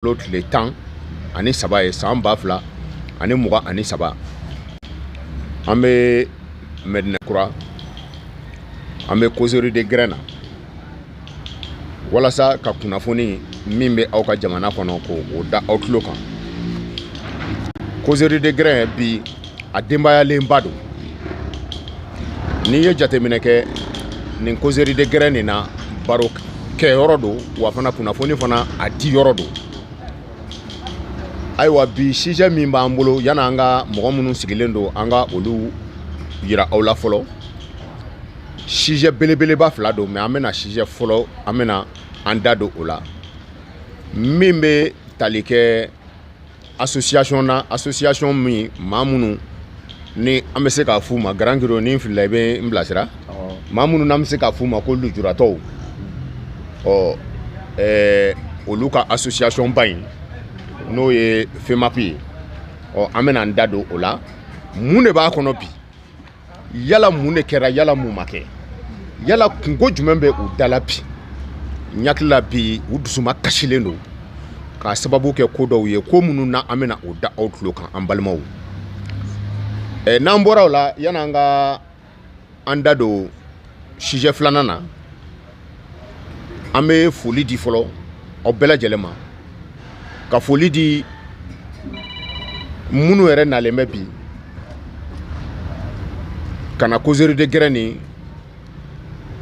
Tile 13 ye san 2023, an bɛ Mɛdinakura, an bɛ causerie de grin na walasa ka kunnafoni min bɛ aw ka jamana kɔnɔ k'o da aw tulo kan. Causerie de grin bi, a denbayalenba don. N'i ye jateminɛ kɛ nin causerie de grin nin na, baro kɛyɔrɔ don, wa fana kunnafoni fana a di yɔrɔ don. Ayiwa, bi sujet min b'an bolo, yan'an ka mɔgɔ minnu sigilen don, an ka olu yira aw la fɔlɔ, sujet belebeleba fila don. Mais an bɛna sujet fɔlɔ, an bɛna an da don o la, min bɛ tali kɛ association na, association min maa minnu ni an bɛ se k'a f'u ma, Grand Kiro, ni n filila, i bɛ n bilasira, maa minnu n'an bɛ se k'a f'u ma ko lujuratɔw. Ɔ olu ka association ba in, n'o ye FEMAP ye, ɔ an bɛna an da don o la. Mun de b'a kɔnɔ bi? Yala mun de kɛra? Yala mun ma kɛ? Yala kunko jumɛn bɛ u da la bi? N hakili la bi, u dusuma kasilen don k'a sababu kɛ ko dɔw ye, ko minnu na an bɛna o da aw tulo kan, an balimaw. N'an bɔra o la, yan'an ka an da don sujet filanan na, an bɛ foli di fɔlɔ aw bɛɛ lajɛlen ma, ka foli di minnu yɛrɛ nalen bɛ bi ka na causerie de grin nin,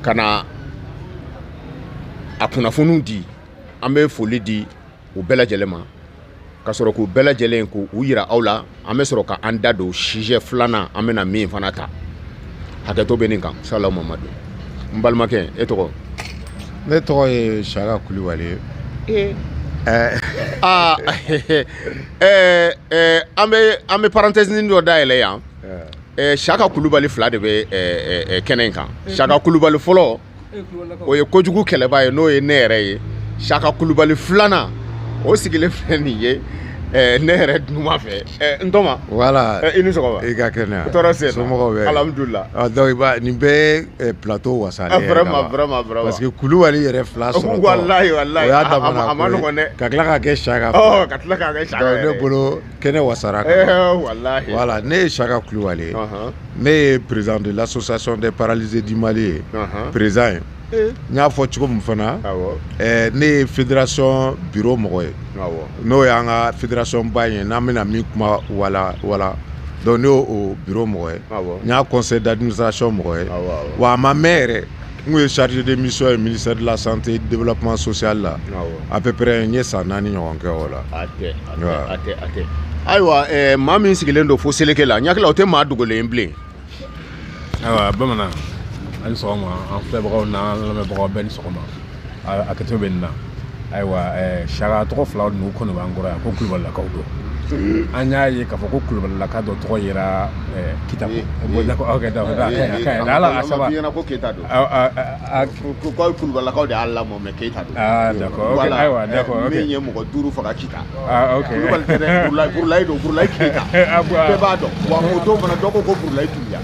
ka na a kunnafoniw di. An bɛ foli di u bɛɛ lajɛlen ma, ka sɔrɔ k'u bɛɛ lajɛlen k'u yira aw la. An bɛ sɔrɔ ka an da don sujet filanan, an bɛna min fana ta. Hakɛto bɛ nin kan. Salamu Mamadu, n balimakɛ, e tɔgɔ? Ne tɔgɔ ye Saka Kulubali ye. Aa, an bɛ parenthèse dɔ dayɛlɛ yan. Saka Kulubali fila de bɛ kɛnɛ in kan. Saka Kulubali fɔlɔ, o ye kojugu kɛlɛba ye, n'o ye ne yɛrɛ ye. Saka Kulubali filanan, o sigilen filɛ nin ye ne yɛrɛ numan fɛ. N tɔma. Voilà. I ni sɔgɔma. I ka kɛnɛ. Tɔɔrɔ sen na. Somɔgɔw bɛ? Alhamdulillah. Ah, donc i b'a nin bɛɛ ye plateau wasalen ye. Vraiment, vraiment, vraiment. Parce que Kulubali yɛrɛ fila sɔrɔtɔ. Wallahi, wallahi. O y'a A damana a ma ko ye. nɔgɔn dɛ. Ka tila ka kɛ Saka. Ɔ, ka tila k'a kɛ Saka Donc yɛrɛ. ne bolo, kɛnɛ wasara. Wallahi. Voilà, ne ye Saka Kulubali ye. Ne ye président de l'association des paralysés du Mali ye. Président ye. N y'a fɔ cogo min fana, ne ye fédération bureau mɔgɔ ye. N'o y'an ka fédération ba in ye, n'an bɛna min kuma wala wala. Donc ne y'o o bureau mɔgɔ ye. N y'a conseil d'administration mɔgɔ ye. Awɔ awɔ. Wa a ma mɛn yɛrɛ, n kun ye chargé de mission ye ministère de la Santé et Développement social la. À peu près n ye san 4 ɲɔgɔn kɛ o la. A tɛ, a tɛ, a tɛ, a tɛ. Ayiwa, maa min sigilen don fo seleke la, n hakili la o tɛ maa dogolen ye bilen. Ayiwa bamanan, a ni sɔgɔma. An filɛbagaw n'an lamɛnbagaw bɛɛ ni sɔgɔma. A kɛcogo bɛ nin na. Ayiwa, Saka tɔgɔ fila ninnu kɔni b'an kɔrɔ yan ko Kulubalilakaw don. An y'a ye k'a fɔ ko Kulubalilaka dɔ tɔgɔ yera Kita. Bon, d'accord, ok, d'accord, a ka ɲi, a ka ɲi, ala a saba. A ma f'i ɲɛna ko Keyita don? A a a Ko Kulubalilakaw de y'a lamɔ, mais Keyita don. Ah, d'accord, ok. Voilà. Ayiwa, d'accord, ok. Min ye mɔgɔ duuru faga Kita. Ah, ok. Kulubali tɛ dɛ, Burulayi, Burulayi don, Burulayi Keyita. Ah, bon, Bɛɛ b'a dɔn. Wa o don fana, dɔ ko ko Burulayi Dunbiya.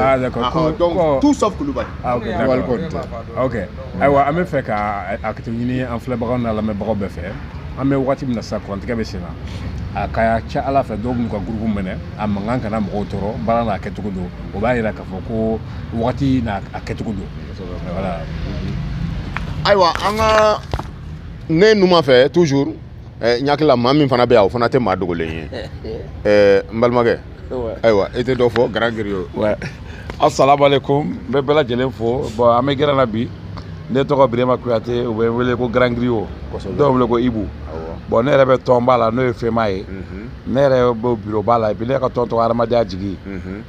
Ah, d'accord. Ah, donc tout sauf Kulubali. Ah, ok, Kulubali d'accord. kɔni tɛ. Ok, ayiwa, an bɛ fɛ ka a kɛto ɲini an filɛbagaw n'a lamɛnbagaw bɛɛ fɛ. An bɛ waati min na sisan, kurantigɛ bɛ sen na. A ka ca Ala fɛ, dɔw b'u ka groupe minɛ, a mankan kana mɔgɔw tɔɔrɔ. Baara n'a kɛcogo don, o b'a yira k'a fɔ ko wagati n'a a kɛcogo don. Voilà. Ayiwa, an ka ne numan fɛ toujours, n hakili la maa min fana bɛ yan, o fana tɛ maa dogolen ye. N balimakɛ, ayiwa, e tɛ dɔ fɔ, Grand Griot? Ouais. Assalamu alaikum. N bɛ bɛɛ lajɛlen fo. Bon, an bɛ gɛrɛn na bi. Ne tɔgɔ Birema Kuyate, u bɛ n wele ko Grand Griot. Dɔw bɛ wele ko Ibu. Bon, ne yɛrɛ bɛ tɔnba la, n'o ye FEMA ye. Ne yɛrɛ bɛ bureau ba la, et puis ne ka tɔn tɔgɔ Adamadenya jigi.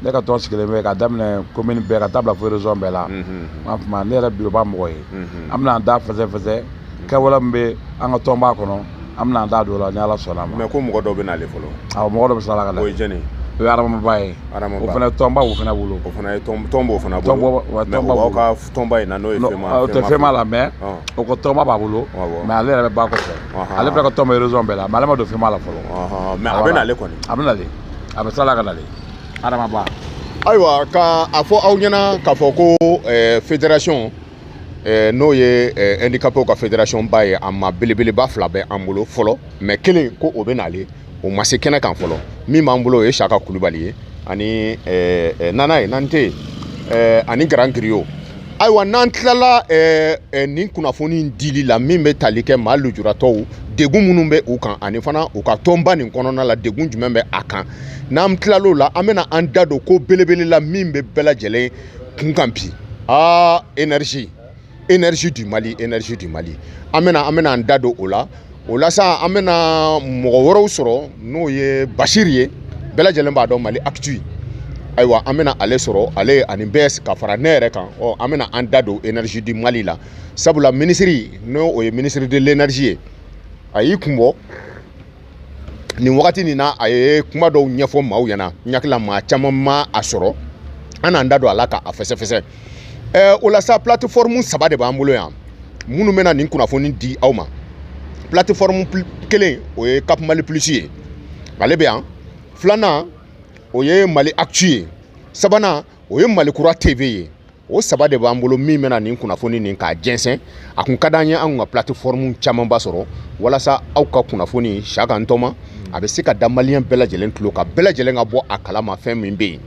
Ne ka tɔn sigilen bɛ ka daminɛ commune bɛɛ ka taa bila fo région bɛɛ la. N m'a faamu, ne yɛrɛ bureau ba mɔgɔ ye. An bɛna an da fɛsɛ fɛsɛ kɛwale min bɛ an ka tɔnba kɔnɔ, an bɛna an da don o la ni Ala sɔnna a ma. Mais ko mɔgɔ dɔ bɛ n'ale fɔlɔ. Awɔ, mɔgɔ dɔ bɛ sɔrɔ a la ka na. O ye jɔni ye? O ye Adama ye. Adama O Ba. fana tɔnba b'o fana bolo. O fana ye tɔn, tɔn b'o fana bolo. Tɔn b'o, wa, Mais tɔn o b'a b'aw bolo. ka tɔnba in na, n'o ye Non, FEMA. o tɛ FEMA la, mais o ko tɔnba b'a bolo. Awɔ. Mais ale yɛrɛ bɛ ba kɔfɛ. Ale fana ka tɔn bɛ région bɛɛ la, mais ale ma don FEMA la fɔlɔ. Mais a bɛ n'ale kɔni. A bɛ nalen, a bɛ sala ka nalen, Adama Ba. Ayiwa, ka a fɔ aw ɲɛna k'a fɔ ko fédération N'o ye handicapéw ka fédération ba ye. A ma belebeleba fila bɛ an bolo fɔlɔ, mais kelen ko o bɛ nalen, o ma se kɛnɛ kan fɔlɔ. Min b'an bolo, o ye Saka Kulubali ye ani Nana ye n'an tɛ yen, ani Grand Griot. Ayiwa, n'an tilala nin kunnafoni dili la, min bɛ tali kɛ maa lujuratɔw degun minnu bɛ u kan, ani fana u ka tɔnba nin kɔnɔna la, degun jumɛn bɛ a kan, n'an tilal'o la, an bɛna an da don ko belebele la min bɛ bɛɛ lajɛlen kun kan bi. Aa, énergie, énergie du Mali, énergie du Mali, an bɛna an da don o la. O la sa, an bɛna mɔgɔ wɛrɛw sɔrɔ, n'o ye Bashir ye, bɛɛ lajɛlen b'a dɔn, Mali Actu. Ayiwa, an bɛna ale sɔrɔ, ale ani bɛɛ ka fara ne yɛrɛ kan. Ɔ, an bɛna an da don énergie du Mali la, sabula minisiri, n'o o ye ministre de l'énergie ye, a y'i kun bɔ nin wagati nin na, a ye kuma dɔw ɲɛfɔ maaw ɲɛna. N hakili la, maa caman ma a sɔrɔ. An n'an da don a la k'a fɛsɛfɛsɛ. O la sa, plateforme saba de b'an bolo yan minnu bɛna nin kunnafoni di aw ma. Plateforme kelen, o ye Cap Mali Plus ye, ale bɛ yan. Filanan, o ye Mali Actu ye. Sabanan, o ye Mali Kura TV ye. O saba de b'an bolo min bɛna nin kunnafoni nin k'a jɛnsɛn. A kun ka d'an ye an ka plateforme camanba sɔrɔ walasa aw ka kunnafoni, Saka Ntɔma, a bɛ se ka da maliyɛn bɛɛ lajɛlen tulo kan, bɛɛ lajɛlen ka bɔ a kalama fɛn min bɛ yen.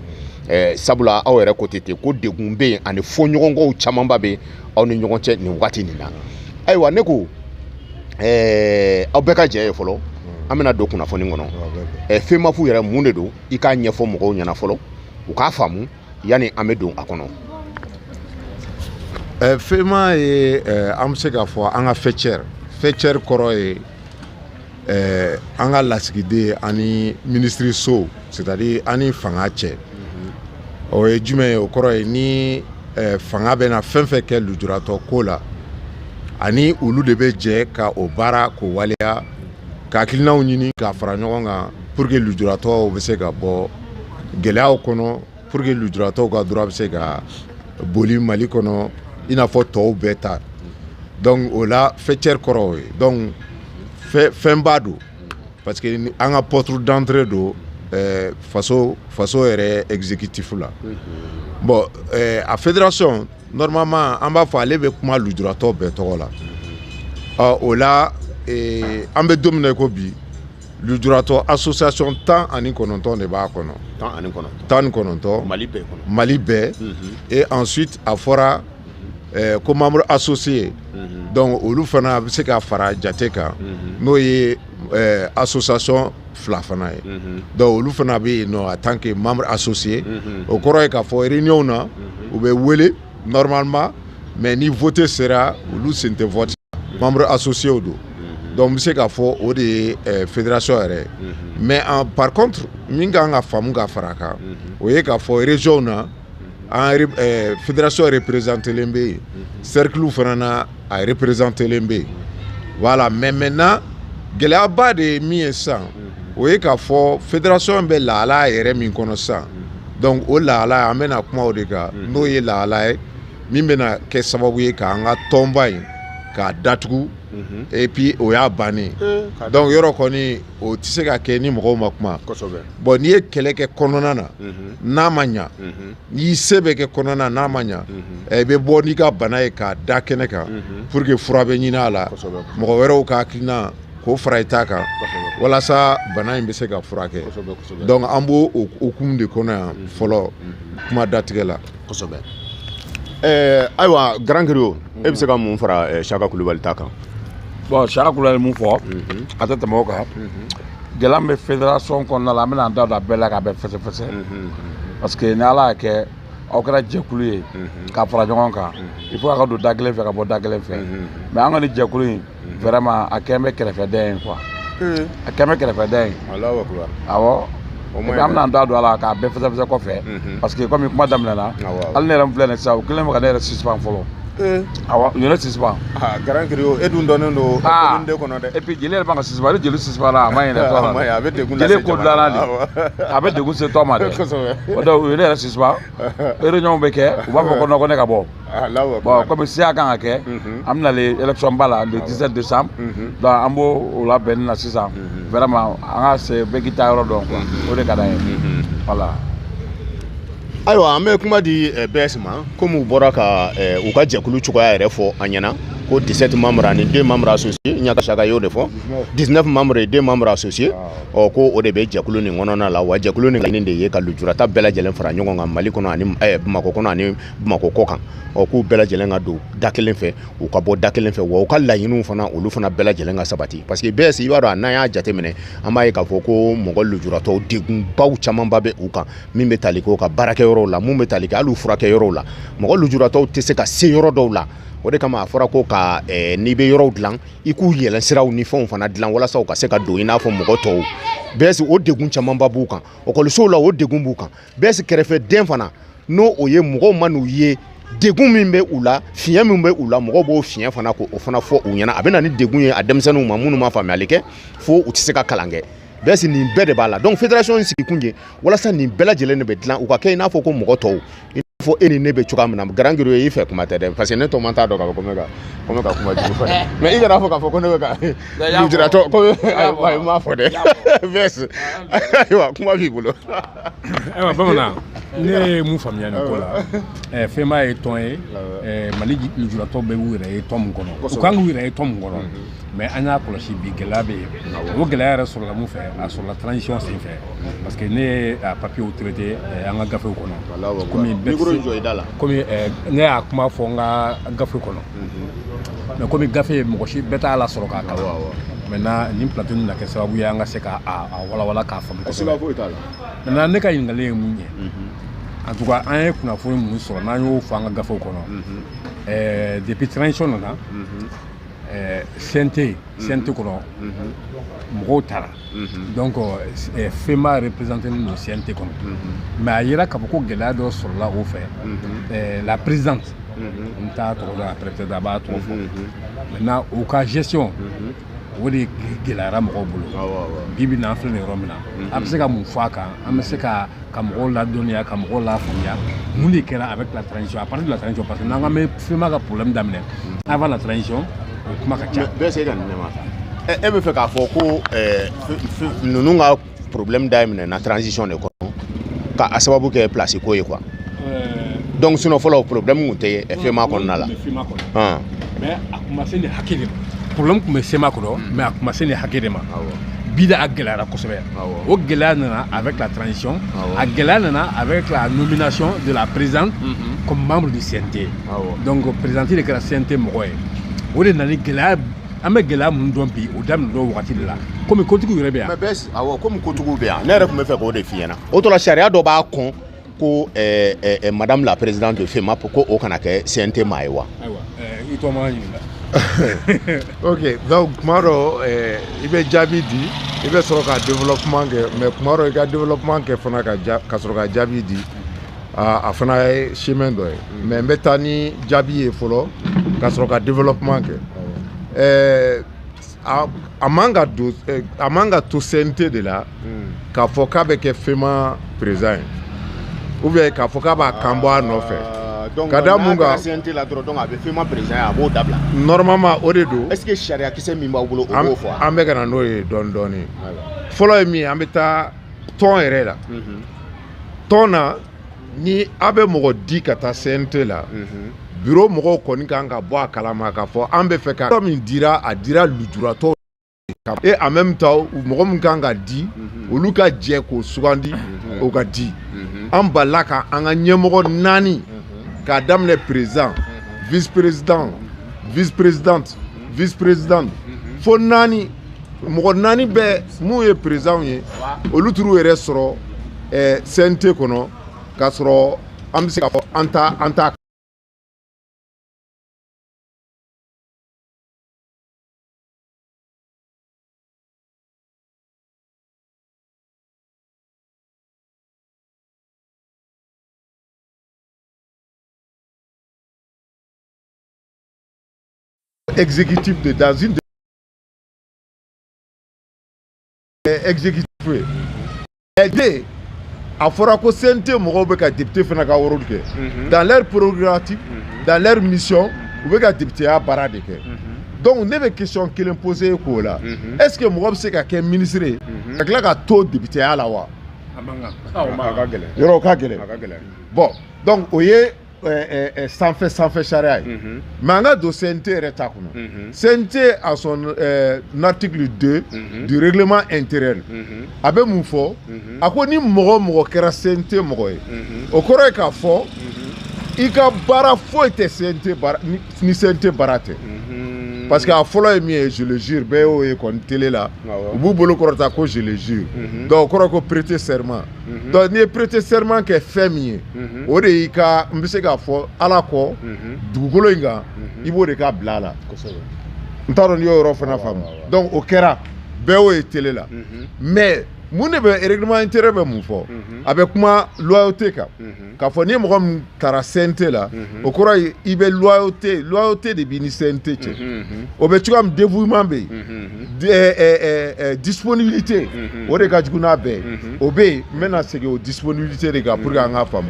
Sabula aw yɛrɛ ko ten ten ko degun bɛ yen ani fɔɲɔgɔnkɔw camanba bɛ aw ni ɲɔgɔn cɛ nin waati nin na. Ayiwa, ne ko aw bɛɛ ka jɛ ye fɔlɔ, an bɛna don kunnafoni kɔnɔ. FEMAF yɛrɛ, mun de don? I k'a ɲɛfɔ mɔgɔw ɲɛna fɔlɔ, u k'a faamu, yanni an bɛ don a kɔnɔ. FEMA ye, an bɛ se k'a fɔ an ka faîtière. Faîtière kɔrɔ ye an ka lasigiden ani minisiri so, c'est à dire ani fanga cɛ. O ye jumɛn ye? O kɔrɔ ye ni fanga bɛna fɛn fɛn kɛ lujuratɔ ko la, ani olu de bɛ jɛ ka o baara k'o waleya, ka hakilinaw ɲini k'a fara ɲɔgɔn kan pour que lujuratɔw bɛ se ka bɔ gɛlɛyaw kɔnɔ, pour que lujuratɔw ka droit bɛ se ka boli Mali kɔnɔ i n'a fɔ tɔw bɛɛ ta. Donc o la, faîtière kɔrɔ o ye. Donc fɛnba don, parce que an ka porte d'entrée don faso yɛrɛ exécutif la. Bon, a fédération, normalement, an b'a fɔ ale bɛ kuma lujuratɔ bɛɛ tɔgɔ la. Ɔ, o la, an bɛ don min na i ko bi, lujuratɔ association 19 de b'a kɔnɔ. 19. 19. Mali bɛɛ kɔnɔ. Mali bɛɛ. Et ensuite, a fɔra ko membre associé, donc olu fana bɛ se ka fara jate kan, n'o ye association fila fana ye. Donc olu fana bɛ yen nɔ en tant que membre associé. O kɔrɔ ye k'a fɔ réunion na, u bɛ wele normalement, mais ni vote sera, olu sen tɛ vote, membre associé don. Donc n bɛ se k'a fɔ o de ye fédération yɛrɛ ye. Mais par contre, min kan ka faamu ka fara a kan, o ye k'a fɔ région na, an fédération représentélen bɛ yen, cercle fana na, a représentélen bɛ yen. Voilà. Mais maintenant, gɛlɛyaba de ye min ye sisan, o ye k'a fɔ fédération bɛ lahala yɛrɛ min kɔnɔ sisan. Donc o lahala, an bɛna kuma o de kan, n'o ye lahala ye min bɛna kɛ sababu ye k'an ka tɔnba in k'a datugu, et puis o y'a bannen. Donc yɔrɔ kɔni, o tɛ se ka kɛ ni mɔgɔw ma kuma. Bon, n'i ye kɛlɛ kɛ kɔnɔna na, n'a ma ɲa, n'i y'i se bɛ kɛ kɔnɔna, n'a ma ɲa, i bɛ bɔ n'i ka bana ye k'a da kɛnɛ kan pour que fura bɛ ɲini a la, mɔgɔ wɛrɛw ka hakilina k'o fara i ta kan walasa bana in bɛ se ka furakɛ. Donc an b'o o hukumu de kɔnɔ yan fɔlɔ, kuma datigɛ la. Kosɛbɛ. Ayiwa, Grand Griot, e bɛ se ka mun fara Saka Kulubali ta kan? Bon, Saka Kulubali mun fɔ, a tɛ tɛmɛ o kan. Gɛlɛya min bɛ fédération kɔnɔna la, an bɛna an da don a bɛɛ la k'a bɛɛ fɛsɛfɛsɛ, parce que ni Ala y'a kɛ aw kɛra jɛkulu ye ka fara ɲɔgɔn kan, il faut a ka don da kelen fɛ ka bɔ da kelen fɛ. Mais an ka nin jɛkulu in, vraiment, a kɛn bɛ kɛrɛfɛdɛn ye quoi, a kɛn bɛ kɛrɛfɛdɛn ye. Alahu akubar. Awɔ. Et puis an bɛna an da don a la k'a bɛɛ fɛsɛfɛsɛ kɔfɛ, parce que komi kuma daminɛna, hali ne yɛrɛ min filɛ nin ye sisan, o kɛlen bɛ ka ne yɛrɛ suspend fɔlɔ. Awɔ, u ye ne suspend. Ah, Grand Griot, e dun dɔnnen don commune de kɔnɔ dɛ. Et puis jeli yɛrɛ man ka suspend. Ni jeli suspend a ma ɲi dɛ, tɔn A ma ɲi, a bɛ degun lase jeli ko dilanna de, a bɛ degun se tɔn ma dɛ. O donc u ye ne yɛrɛ suspend. Réunion bɛ kɛ, u b'a fɔ ko non, ko ne ka bɔ. Alahu Bon, akubar. Komi siya kan ka kɛ, an bɛna le élection ba la le 17 décembre. Donc an b'o o labɛnni na sisan. Vraiment, an ka se bɛɛ k'i ta yɔrɔ dɔn quoi, o de ka d'an ye, voilà. Ayiwa, an bɛ kuma di BS ma. Komi u bɔra ka u ka jɛkulu cogoya yɛrɛ fɔ an ɲɛna ko 17 membres ani 2 membres associés, ɲaka saka y'o de fɔ, 19 membres et 2 membres associés. Ɔ, ko o de bɛ jɛkulu nin kɔnɔna la. Wa jɛkulu nin laɲini de ye ka lujurata bɛɛ lajɛlen fara ɲɔgɔn kan Mali kɔnɔ ani Bamakɔ kɔnɔ ani Bamakɔ kɔ kan. Ɔ, k'u bɛɛ lajɛlen ka don da kelen fɛ, u ka bɔ da kelen fɛ, wa u ka laɲiniw fana, olu fana bɛɛ lajɛlen ka sabati. Parce que BS, i b'a dɔn, n'an y'a jateminɛ, an b'a ye k'a fɔ ko mɔgɔ lujuratɔw degunbaw camanba bɛ u kan, min bɛ tali kɛ u ka baarakɛyɔrɔw la, mun bɛ tali kɛ hali u furakɛyɔrɔw la. Mɔgɔ lujuratɔw tɛ se ka se yɔrɔ dɔw la. O de kama a fɔra ko ka n'i bɛ yɔrɔw dilan, i k'u yɛlɛn siraw ni fɛnw fana dilan walasa u ka se ka don i n'a fɔ mɔgɔ tɔw. BS, o degun camanba b'u kan ekɔlisow la, o degun b'u kan. BS kɛrɛfɛ den fana, n'o o ye mɔgɔw ma n'u ye, degun min bɛ u la, fiɲɛ min bɛ u la, mɔgɔw b'o fiɲɛ fana k'o fana fɔ u ɲɛna. A bɛ na ni degun ye a denmisɛnninw ma minnu ma faamuyali kɛ, fo u tɛ se ka kalan kɛ. BS, nin bɛɛ de b'a la. Donc fédération in sigikun ye walasa nin bɛɛ lajɛlen de bɛ dilan, u ka kɛ i n'a fɔ ko mɔgɔ tɔw, i n'a fɔ e ni ne bɛ cogoya min na. Grand Griot ye, i fɛ kuma tɛ dɛ, parce que ne tɔ man t'a dɔn k'a fɔ ko n bɛ ka kuma jugu fɔ dɛ. Mais i kana fɔ k'a fɔ ko ne bɛ ka lujuratɔ ko, ayi, n m'a fɔ dɛ. BS, ayiwa, kuma b'i bolo. Ayiwa bamanan, ne ye mun faamuya nin ko la? FEMA ye tɔn ye, Mali lujuratɔ bɛɛ b'u yɛrɛ ye tɔn min kɔnɔ, u kan k'u yɛrɛ ye tɔn min kɔnɔ. Mais an y'a kɔlɔsi bi, gɛlɛya bɛ yen. O gɛlɛya yɛrɛ sɔrɔla mun fɛ? A sɔrɔla transition sen fɛ, parce que ne ye a papiyew traité an ka gafew kɔnɔ. Komi bɛɛ micro jɔ i da la. Komi ne y'a kuma fɔ n ka gafe kɔnɔ, mais komi gafe mɔgɔ si bɛɛ t'a lasɔrɔ k'a kalan. Maintenant, nin plateau nin na kɛ sababu ye an ka se ka a walawala k'a faamu kosɛbɛ. Siga foyi t'a la. Maintenant, ne ka ɲininkali ye mun ye? En tout cas, an ye kunnafoni minnu sɔrɔ, n'an y'o fɔ an ka gafew kɔnɔ, depuis transition nana, CNT kɔnɔ mɔgɔw taara. Donc FEMA représenté don CNT kɔnɔ, mais a yera k'a fɔ ko gɛlɛya dɔ sɔrɔla o fɛ. La présidente, n t'a tɔgɔ dɔn, après peut-être a b'a tɔgɔ fɔ. Maintenant, o ka gestion o de gɛlɛyara mɔgɔw bolo. Bi bi in na, an filɛ nin yɔrɔ min na, an bɛ se ka mun fɔ a kan? An bɛ se ka mɔgɔw ladɔnniya, ka mɔgɔw lafaamuya mun de kɛra avec la transition, à partir de la transition? Parce que n'an k'an bɛ FEMA ka problème daminɛ avant la transition, o kuma ka ca. Bɛɛ se ka nin ne ma, e bɛ fɛ k'a fɔ ko ninnu ka problème daminɛna transition de kɔnɔ, ka a sababu kɛ place ko ye quoi. Donc sinon fɔlɔ, problème tun tɛ FEMA kɔnɔna la. FEMA kɔnɔ, mais a kun ma se nin hakɛ de ma. Problème tun bɛ CMA kɔnɔ, mais a kun ma se nin hakɛ de ma. Bi de a gɛlɛyara kosɛbɛ. O gɛlɛya nana avec la transition, a gɛlɛya nana avec la nomination de la présidente comme membre du CNT. Donc présidente de kɛra CNT mɔgɔ ye, o de nana ni gɛlɛya. An bɛ gɛlɛya minnu dɔn bi, o daminɛ o wagati de la, komi kotigiw yɛrɛ bɛ yan. Mais bɛɛ, awɔ, komi kotigiw bɛ yan, ne yɛrɛ tun bɛ fɛ k'o de f'i ɲɛna. O tɔ la, sariya dɔ b'a kɔn ko madame la présidente de FEMAP, ko o kana kɛ CNT maa ye wa? Ayiwa, i tɔ ma ɲininka. Ok, donc kuma dɔ, i bɛ jaabi di, i bɛ sɔrɔ ka développement kɛ. Mais kuma dɔ, i ka développement kɛ fana ka ja ka sɔrɔ ka jaabi di, a fana ye chemin dɔ ye. Mais n bɛ taa ni jaabi ye fɔlɔ ka sɔrɔ ka développement kɛ. A man ka don, a man ka to CNT de la k'a fɔ k'a bɛ kɛ FEMA président ye, ou bien k'a fɔ k'a b'a kan bɔ a nɔfɛ. Ka da mun kan? CNT la dɔrɔn, donc a bɛ FEMA président ye, a b'o dabila. Normalement, o de don. Est ce que sariya kisɛ min b'aw bolo, o b'o fɔ? An bɛ ka na n'o ye dɔɔni dɔɔni. Fɔlɔ ye min ye, an bɛ taa tɔn yɛrɛ la. Tɔn na, ni a bɛ mɔgɔ di ka taa CNT la, bureau mɔgɔw kɔni kan ka bɔ a kalama k'a fɔ an bɛ fɛ ka min dira, a dira lujuratɔw et en même temps mɔgɔ min kan ka di, olu ka jɛ k'o sugandi, o ka di. An balila ka an ka ɲɛmɔgɔ naani k'a daminɛ président, vice président, vice présidente, vice présidente, fo naani, mɔgɔ naani bɛɛ mun ye président ye, olu t'u yɛrɛ sɔrɔ CNT kɔnɔ, k'a sɔrɔ an bɛ se k'a fɔ an ta exécutif de dans une exécutif ye. A fɔra ko CNT mɔgɔw bɛ ka député fana ka rôle kɛ dans leur prérogative, dans leur mission, u bɛ ka députéya baara de kɛ. Donc ne bɛ question kelen poser k'o la: est ce que mɔgɔ bɛ se ka kɛ ministre ye ka tila ka to députéya la wa? A ka gɛlɛn. Yɔrɔ o ka gɛlɛn. A ka gɛlɛn. Bon, donc o ye sanfɛ sariya ye. Mais an ka don CNT yɛrɛ ta kɔnɔ. CNT à son article 2 du règlement intérieur, a bɛ mun fɔ? A ko ni mɔgɔ o mɔgɔ kɛra CNT mɔgɔ ye, o kɔrɔ ye k'a fɔ i ka baara foyi tɛ CNT baara ni CNT baara tɛ. Parce que a fɔlɔ ye min ye, je le jure, bɛɛ y'o ye kɔni télé la, u b'u bolo kɔrɔta ko je le jure. Donc o kɔrɔ ko prêter serment. Donc n'i ye prêter serment kɛ fɛn min ye, o de y'i ka, n bɛ se k'a fɔ ala kɔ dugukolo in kan, i b'o de ka bila a la. N t'a dɔn n'i y'o yɔrɔ fana faamu. Donc o kɛra, bɛɛ y'o ye télé la. Mais mun de bɛ règlement intérieur bɛ mun fɔ? A bɛ kuma loyauté kan, k'a fɔ ni mɔgɔ min taara CNT la, o kɔrɔ ye i bɛ loyauté, loyauté de b'i ni CNT cɛ. O bɛ cogoya min, dévouement bɛ yen, disponibilité, o de ka jugu n'a bɛɛ ye, o bɛ yen. N bɛna segin o disponibilité de kan pour que an k'a faamu.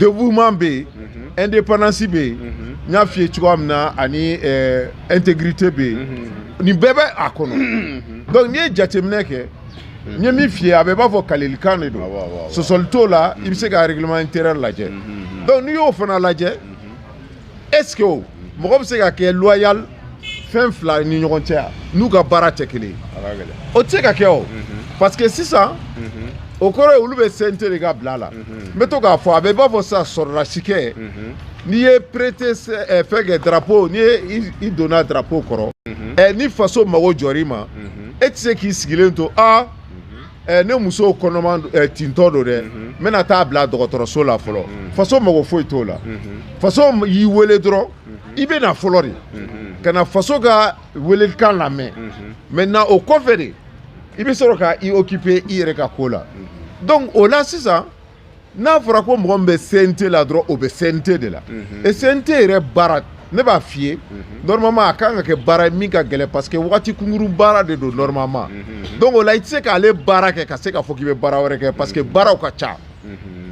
Dévouement bɛ yen, indépendance bɛ yen, n y'a f'i ye cogoya min na, ani intégrité bɛ yen. Nin bɛɛ bɛ a kɔnɔ. Donc n'i ye jateminɛ kɛ, n ye min f'i ye, a bɛ i b'a fɔ kalilikan de don, sɔsɔli t'o la. I bɛ se ka règlement intérieur lajɛ. Donc n'i y'o fana lajɛ, est ce que o mɔgɔ bɛ se ka kɛ loyal fɛn fila ni ɲɔgɔn cɛ n'u ka baara tɛ kelen ye? O tɛ se ka kɛ o, parce que sisan o kɔrɔ ye olu bɛ CNT de ka bila la. N bɛ to k'a fɔ, a bɛ i b'a fɔ sisan sɔrɔdasikɛ, n'i ye prêter fɛn kɛ drapeau, n'i ye i donna drapeau kɔrɔ, ni faso mago jɔr'i ma, e tɛ se k'i sigilen to aa ne muso kɔnɔman tintɔ don dɛ, n bɛna taa bila dɔgɔtɔrɔso la fɔlɔ. Faso mago foyi t'o la. Faso y'i wele dɔrɔn, i bɛ na fɔlɔ de ka na faso ka welelikan lamɛn. Maintenant o kɔfɛ de i bɛ sɔrɔ ka i occuper i yɛrɛ ka ko la. Donc o la sisan, n'a fɔra ko mɔgɔ min bɛ CNT la dɔrɔn, o bɛ CNT de la. Et CNT yɛrɛ baara, ne b'a f'i ye, normalement a kan ka kɛ baara ye min ka gɛlɛn, parce que wagati kunkurun baara de don normalement. Donc o la i tɛ se k'ale baara kɛ ka se k'a fɔ k'i bɛ baara wɛrɛ kɛ, parce que baaraw ka ca.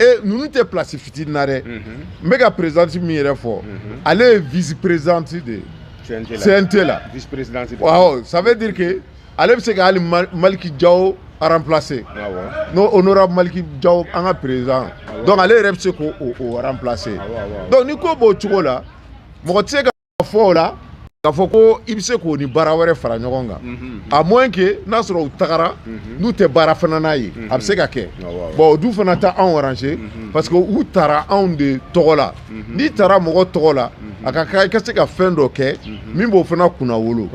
E ninnu tɛ place fitinin na dɛ. N bɛ ka présidente min yɛrɛ fɔ, ale ye vice présidente de ye CNT la. Vice présidente. Awɔ, ça veut dire que ale bɛ se ka hali Maliki Diaw remplacer, n'o honorable Maliki Diaw, an ka président. Donc ale yɛrɛ bɛ se k'o o remplacer. Donc ni ko b'o cogo la, mɔgɔ tɛ se ka fɔ o la k'a fɔ ko i bɛ se k'o ni baara wɛrɛ fara ɲɔgɔn kan, à moins que n'a sɔrɔ u tagara n'u tɛ baara fana n'a ye, a bɛ se ka kɛ. Bon, o dun fana tɛ anw arranger, parce que u taara anw de tɔgɔ la. N'i taara mɔgɔ tɔgɔ la, a ka kan i ka se ka fɛn dɔ kɛ min b'o fana kunna wolo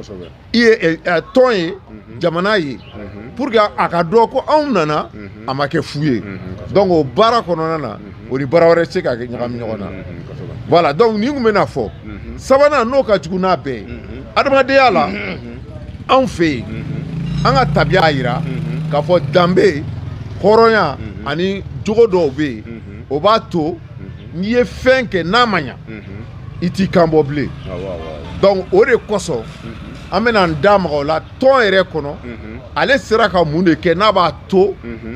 i ye tɔn ye, jamana ye, pour que a ka dɔn ko anw nana, a ma kɛ fu ye. Donc o baara kɔnɔna na, o ni baara wɛrɛ tɛ se ka ɲagami ɲɔgɔn na. Voilà, donc nin kun bɛna fɔ. Sabanan, n'o ka jugu n'a bɛɛ ye, adamadenya la, anw fɛ yen, an ka tabiya y'a yira k'a fɔ danbe, hɔrɔnya ani jogo dɔw bɛ yen, o b'a to n'i ye fɛn kɛ n'a ma ɲa, i t'i kan bɔ bilen. Donc o de kosɔn an bɛna an da maga o la. Tɔn yɛrɛ kɔnɔ, ale sera ka mun de kɛ n'a b'a to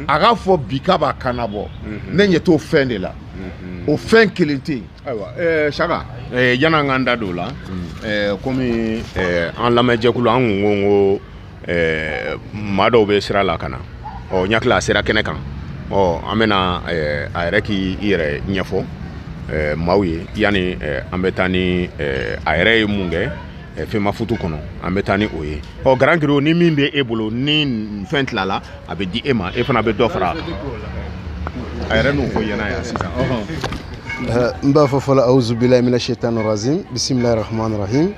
a k'a fɔ bi k'a b'a kan labɔ? Ne ɲɛ t'o fɛn de la, o fɛn kelen tɛ yen. Ayiwa Saka, yan'an k'an da don o la, komi an lamɛnjɛkulu, an kun ko maa dɔw bɛ sira la ka na, ɔ n hakili a sera kɛnɛ kan. Ɔ an bɛna a yɛrɛ k'i yɛrɛ ɲɛfɔ maaw ye yanni an bɛ taa ni a yɛrɛ ye mun kɛ FEMAFOOT kɔnɔ, an bɛ taa ni o ye. Ɔ Grand Griot, ni min bɛ e bolo, ni fɛn tilala, a bɛ di e ma, e fana bɛ dɔ fara a yɛrɛ n'o fɔ ɲɛna yan sisan. N b'a fɔ fɔlɔ: auzu billahi mina shaitani rajim, bisimilahi rahmani rahim,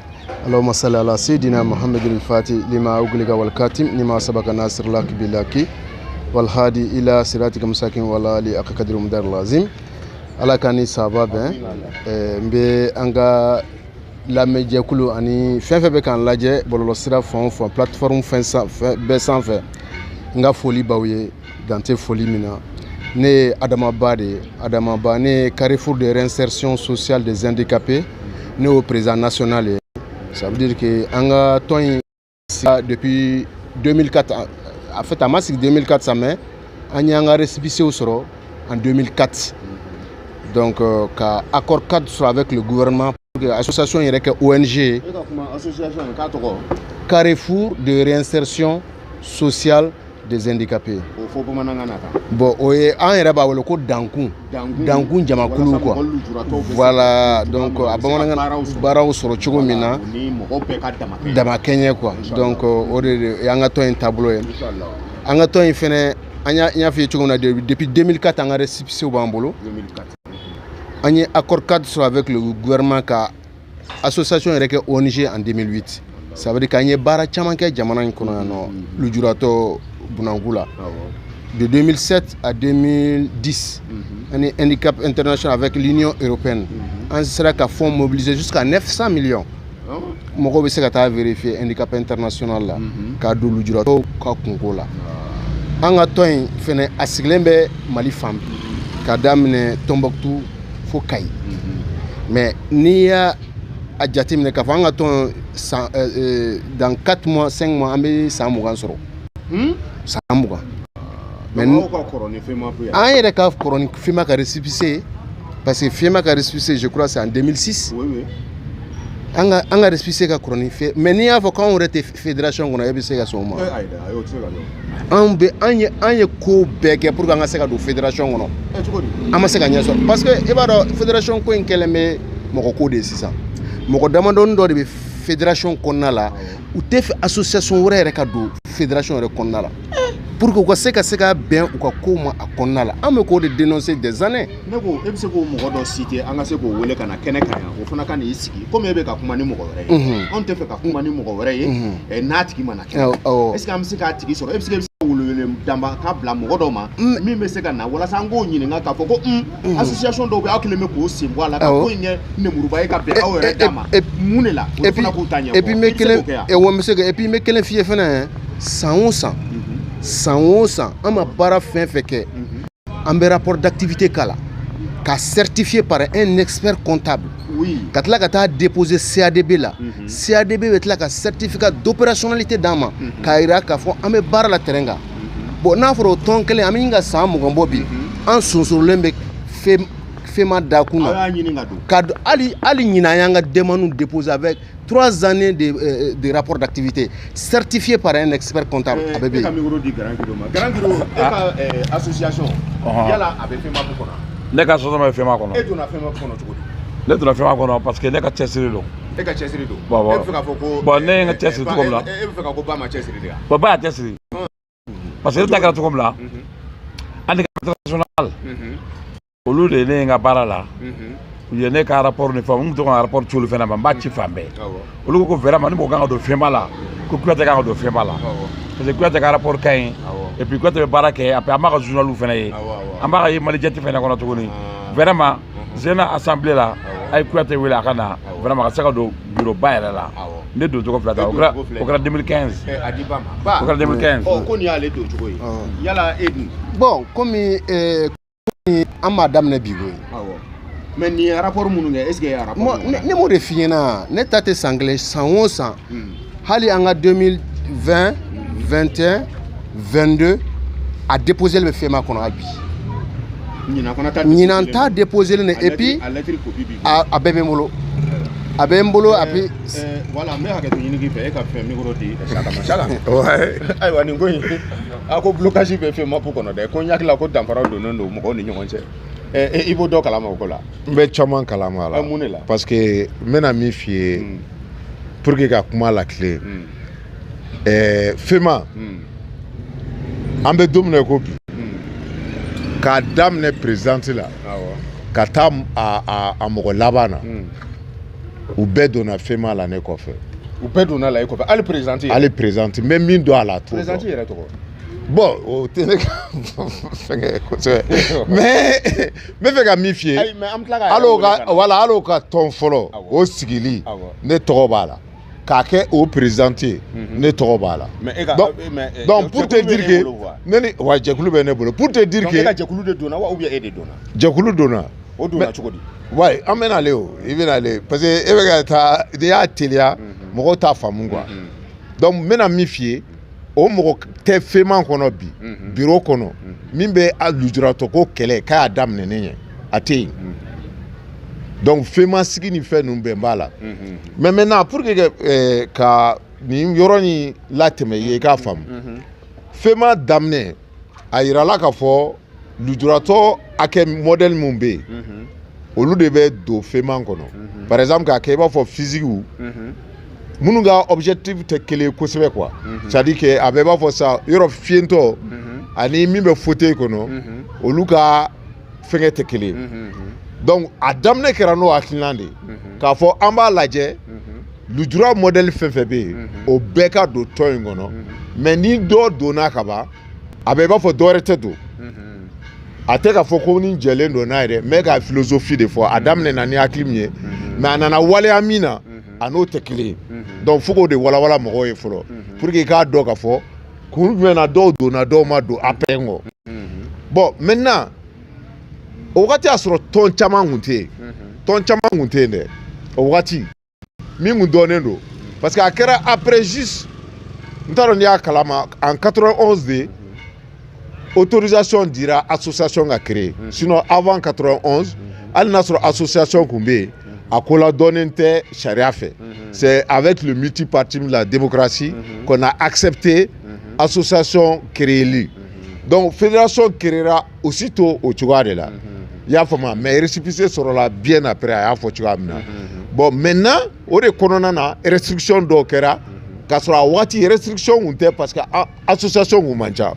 allahumma salli ala sayyidina muhammadin al-fatih lima ughliqa wal khatim lima sabaka nasir lak bilaki wal hadi ila siratika mustaqim wala ali aka kadri mudar lazim. Ala ka ni saba bɛn. N bɛ an ka lamɛnjɛkulu ani fɛn fɛn bɛ k'an lajɛ bɔlɔlɔsira fan o fan, plateforme fɛn bɛɛ sanfɛ, n ka foli b'aw ye dan tɛ foli min na. Ne ye Adama Ba de ye, Adama Ba. Ne ye Carrefour de réinsertion sociale des handicapés, ne y'o président national ye. Ça veut dire que an ka tɔn in depuis 2004, en fait a ma sigi 2004 sa, mais an y'an ka récépissé sɔrɔ en 2004. Donc ka accord cadre sɔrɔ avec le gouvernement pour que association yɛrɛ kɛ ONG ye. Association k'a tɔgɔ? Carrefour de réinsertion sociale des handicapés. O fɔ bamanankan na tan. Bon, o ye an yɛrɛ b'a wele ko dankun. Dankun jamakulu quoi. Voilà, donc a bamanankan baaraw sɔrɔ cogo min na. Ni mɔgɔw bɛɛ ka damakɛɲɛ quoi. Donc o de y'an ka tɔn in taabolo ye. An ka tɔn in fɛnɛ, an y'a f'i ye cogo min na, depuis 2004 an ka récépissé b'an bolo. 2004. An ye accord cadre sɔrɔ avec le gouvernement ka association yɛrɛ kɛ ONG en 2008. Ça veut dire k'an ye baara caman kɛ jamana in kɔnɔ yan nɔ, lujuratɔ bunanku la. De 2007 à 2010, an ye Handicap International avec l'Union européenne. An sera ka fonds mobiliser jusqu'à 900 millions. Mɔgɔw bɛ se ka taa vérifier Handicap International la k'a don lujuratɔw ka kunko la. An ka tɔn in fɛnɛ a sigilen bɛ Mali fan bɛɛ, k'a daminɛ Tombouctou fo Kayi. Mais n'i y'a a jateminɛ k'a fɔ an ka tɔn san, dans 4 mois 5 mois an bɛ san 20 sɔrɔ. San 20. Mais aw ka kɔrɔ ni FEMAP ye. An yɛrɛ ka kɔrɔ ni FEMA ka récépissé, parce que FEMA ka récépissé, je crois, c'est en 2006. Oui, oui. An ka récépissé ka kɔrɔ ni fɛ, mais n'i y'a fɔ k'anw yɛrɛ tɛ fédération kɔnɔ, e bɛ se ka sɔn o ma? Ayi dɛ, ayi, o tɛ se ka kɛ. An bɛ an ye ko bɛɛ kɛ pour que an ka se ka don fédération kɔnɔ. Cogo di? An ma se ka ɲɛ sɔrɔ, parce que i b'a dɔn fédération ko in kɛlen bɛ mɔgɔ ko de ye sisan. Mɔgɔ damadɔni dɔ de bɛ fédération kɔnɔna la, u tɛ fɛ association wɛrɛ yɛrɛ ka don fédération yɛrɛ kɔnɔna la, pour que u ka se ka bɛn u ka kow ma a kɔnɔna la. An bɛ k'o de dénoncer des années. Ne ko e bɛ se k'o mɔgɔ dɔ citer, an ka se k'o wele ka na kɛnɛ kan yan, o fana ka n'i sigi, komi e bɛ ka kuma ni mɔgɔ wɛrɛ ye. Anw tɛ fɛ ka kuma ni mɔgɔ wɛrɛ ye n'a tigi ma na kɛnɛ kan. Est ce que an bɛ se k'a tigi sɔrɔ? E bɛ se ka welewele danba k'a bila mɔgɔ dɔw ma min bɛ se ka na walasa an k'o ɲininka k'a fɔ ko association dɔw bɛ aw kɛlen bɛ k'o sen bɔ a la ka ko in kɛ nemuruba ye ka bɛn aw yɛrɛ da ma, mun de la? Olu fana k'u ta ɲɛfɔ. Et puis n bɛ kelen, n bɛ se ka, et puis n bɛ kelen f'i ye fɛnɛ, san o san, san o san, an ma baara fɛn fɛn kɛ, an bɛ rapport d'activité k'a la, ka certifié par un expert comptable. Oui. Ka tila ka taa déposer CADB la. CADB bɛ tila ka certificat d'opérationnalité d'an ma, k'a yira k'a fɔ an bɛ baara la terrain kan. Bon, n'a fɔra o tɔn kelen, an bɛ ɲini ka san 20 bɔ bi, an sonsorolen bɛ FEMA dakun na. Aw y'a ɲini ka don. Ka don, hali ɲinan an y'an ka demande déposer avec 3 années de rapport d'activité certifié par un expert comptable. A bɛ bɛ yen. E ka micro di Grand Guiro ma. Grand Guiro, e ka association, yala a bɛ FEMAP kɔnɔ? Ne ka association bɛ FEMA kɔnɔ. E donna FEMAP kɔnɔ cogo di? Ne donna FEMA kɔnɔ parce que ne ka cɛsiri don. E ka cɛsiri don. Bon, e bɛ fɛ k'a fɔ ko. Bon, ne ye n ka cɛsiri cogo min na. E bɛ fɛ ka ko ba ma cɛsiri de wa? Bon, ba y'a cɛsiri. Parce que ne ta kɛra cogo min na, Handicap International, olu de ye ne ye n ka baara la. U ye ne ka rapport ni fɛnw, n tun to ka rapport ci olu fɛnɛ ma, n b'a ci fan bɛɛ. Olu ko vraiment ni mɔgɔ kan ka don FEMA la, ko Kuyate kan ka don FEMA la. Parce que Kuyate ka rapport ka ɲi. Et puis Kuyate bɛ baara kɛ, après an b'a ka journal fɛnɛ ye. An b'a ka ye Mali Jet fɛnɛ kɔnɔ tuguni. Vraiment, Zena assemblée la, a ye Kuyate wele a ka na, vraiment ka se ka don bureau ba yɛrɛ la. Ne don cogo filɛ tan, o kɛra 2015. A di ba ma. Ba, o kɛra 2015. Ɔ, ko nin y'ale don cogo ye. Yala e dun? Bon, komi an m'a daminɛ bi koyi. Awɔ. Mais nin ye rapport minnu kɛ, est ce que e ye rapport minnu kɛ? Ne m'o de f'i ɲɛna, ne ta tɛ san kelen, san o san. Hali an ka 2020, 21, 22, a déposé bɛ FEMA kɔnɔ hali bi. Ɲinan ta déposé len, et puis a lettre copie b'i bolo. A bɛɛ bɛ n bolo. A bɛ n bolo, a bɛ. Voilà, n bɛ hakɛto ɲini k'i fɛ, e ka fɛn micro di Saka ma. Saka. Ayiwa, nin ko in, a ko blocage bɛ FEMAP kɔnɔ dɛ, ko n hakili la ko danfara donnen don mɔgɔw ni ɲɔgɔn cɛ. I b'o dɔ kalama o ko la? N bɛ caman kalama a la. Mun de la? Parce que n bɛna min f'i ye, pour que ka kuma latilen, FEMA, an bɛ don min na i ko bi, k'a daminɛ présidente la, ka taa a mɔgɔ laban na, u bɛɛ donna FEMA la ne kɔfɛ. U bɛɛ donna la e kɔfɛ, hali présidente yɛrɛ? Hali présidente, n bɛ min dɔn a la a t'o dɔn. Présidente yɛrɛ tɔgɔ? Bon, o tɛ ne ka fɛngɛ kosɛbɛ, mais n bɛ fɛ ka min f'i ye, hali o ka, voilà, hali o ka tɔn fɔlɔ, o sigili, ne tɔgɔ b'a la. K'a kɛ o présidente ye, ne tɔgɔ b'a la. Donc pour te dire que ne ni wa jɛkulu bɛ ne bolo, pour te dire que. E ka jɛkulu de donna wa ou bien e de donna? Jɛkulu donna. O donna cogo di? Ouais, an bɛ n'ale o, i bɛ n'ale, parce que e bɛ ka taa, n'i y'a teliya, mɔgɔw t'a faamu quoi. Donc n bɛna min f'i ye, o mɔgɔ tɛ FEMA kɔnɔ bi, bureau kɔnɔ, min bɛ a lujuratɔ ko kɛlɛ k'a y'a daminɛ ne ɲɛ, a tɛ yen. Donc FEMA sigi ni fɛn ninnu bɛɛ b'a la. Mais maintenant, pour que ka nin yɔrɔ in latɛmɛ i ye i k'a faamu, FEMA daminɛ, a yirala k'a fɔ lujuratɔ hakɛ modèle mun bɛ yen, olu de bɛ don FEMA kɔnɔ. Par exemple, k'a kɛ i b'a fɔ physique, minnu ka objectif tɛ kelen ye kosɛbɛ quoi. C'est à dire que a bɛ i b'a fɔ sa yɔrɔ fiyentɔ ani min bɛ fauteuil kɔnɔ, olu ka fɛngɛ tɛ kelen ye. Donc a daminɛ kɛra n'o hakilina de ye, k'a fɔ an b'a lajɛ lujura modèle fɛn fɛn bɛ yen, o bɛɛ ka don tɔn in kɔnɔ. Mais ni dɔ donna ka ban, a bɛ i b'a fɔ dɔ wɛrɛ tɛ don. A tɛ k'a fɔ ko ni jɛlen don n'a ye dɛ, mais ka philosophie de fɔ. A daminɛ ni hakili min ye, mais a nana waleya min na, a n'o tɛ kelen ye. Donc fo k'o de walawala mɔgɔw ye fɔlɔ, pour que i k'a dɔn k'a fɔ kun jumɛn na dɔw donna, dɔw ma don après kɔ. Bon, maintenant, o wagati y'a sɔrɔ tɔn caman kun tɛ yen, tɔn caman kun tɛ yen dɛ. O wagati min kun dɔnnen don, parce que a kɛra après juste, n t'a dɔn n'i y'a kalama, en 91 de autorisation dira association ka créer. Sinon avant 91, hali n'a sɔrɔ association kun bɛ yen, a ko ladɔnnen tɛ sariya fɛ. C'est avec le multipartisme, la démocratie, qu'on a accepté association créeli. Donc fédération créera aussitôt o cogoya de la, i y'a faamu? Mais récépissé sɔrɔla bien après, a y'a fɔ cogoya min na. Bon, maintenant, o de kɔnɔna na, restriction dɔw kɛra, k'a sɔrɔ a waati restriction kun tɛ, parce que association kun man ca.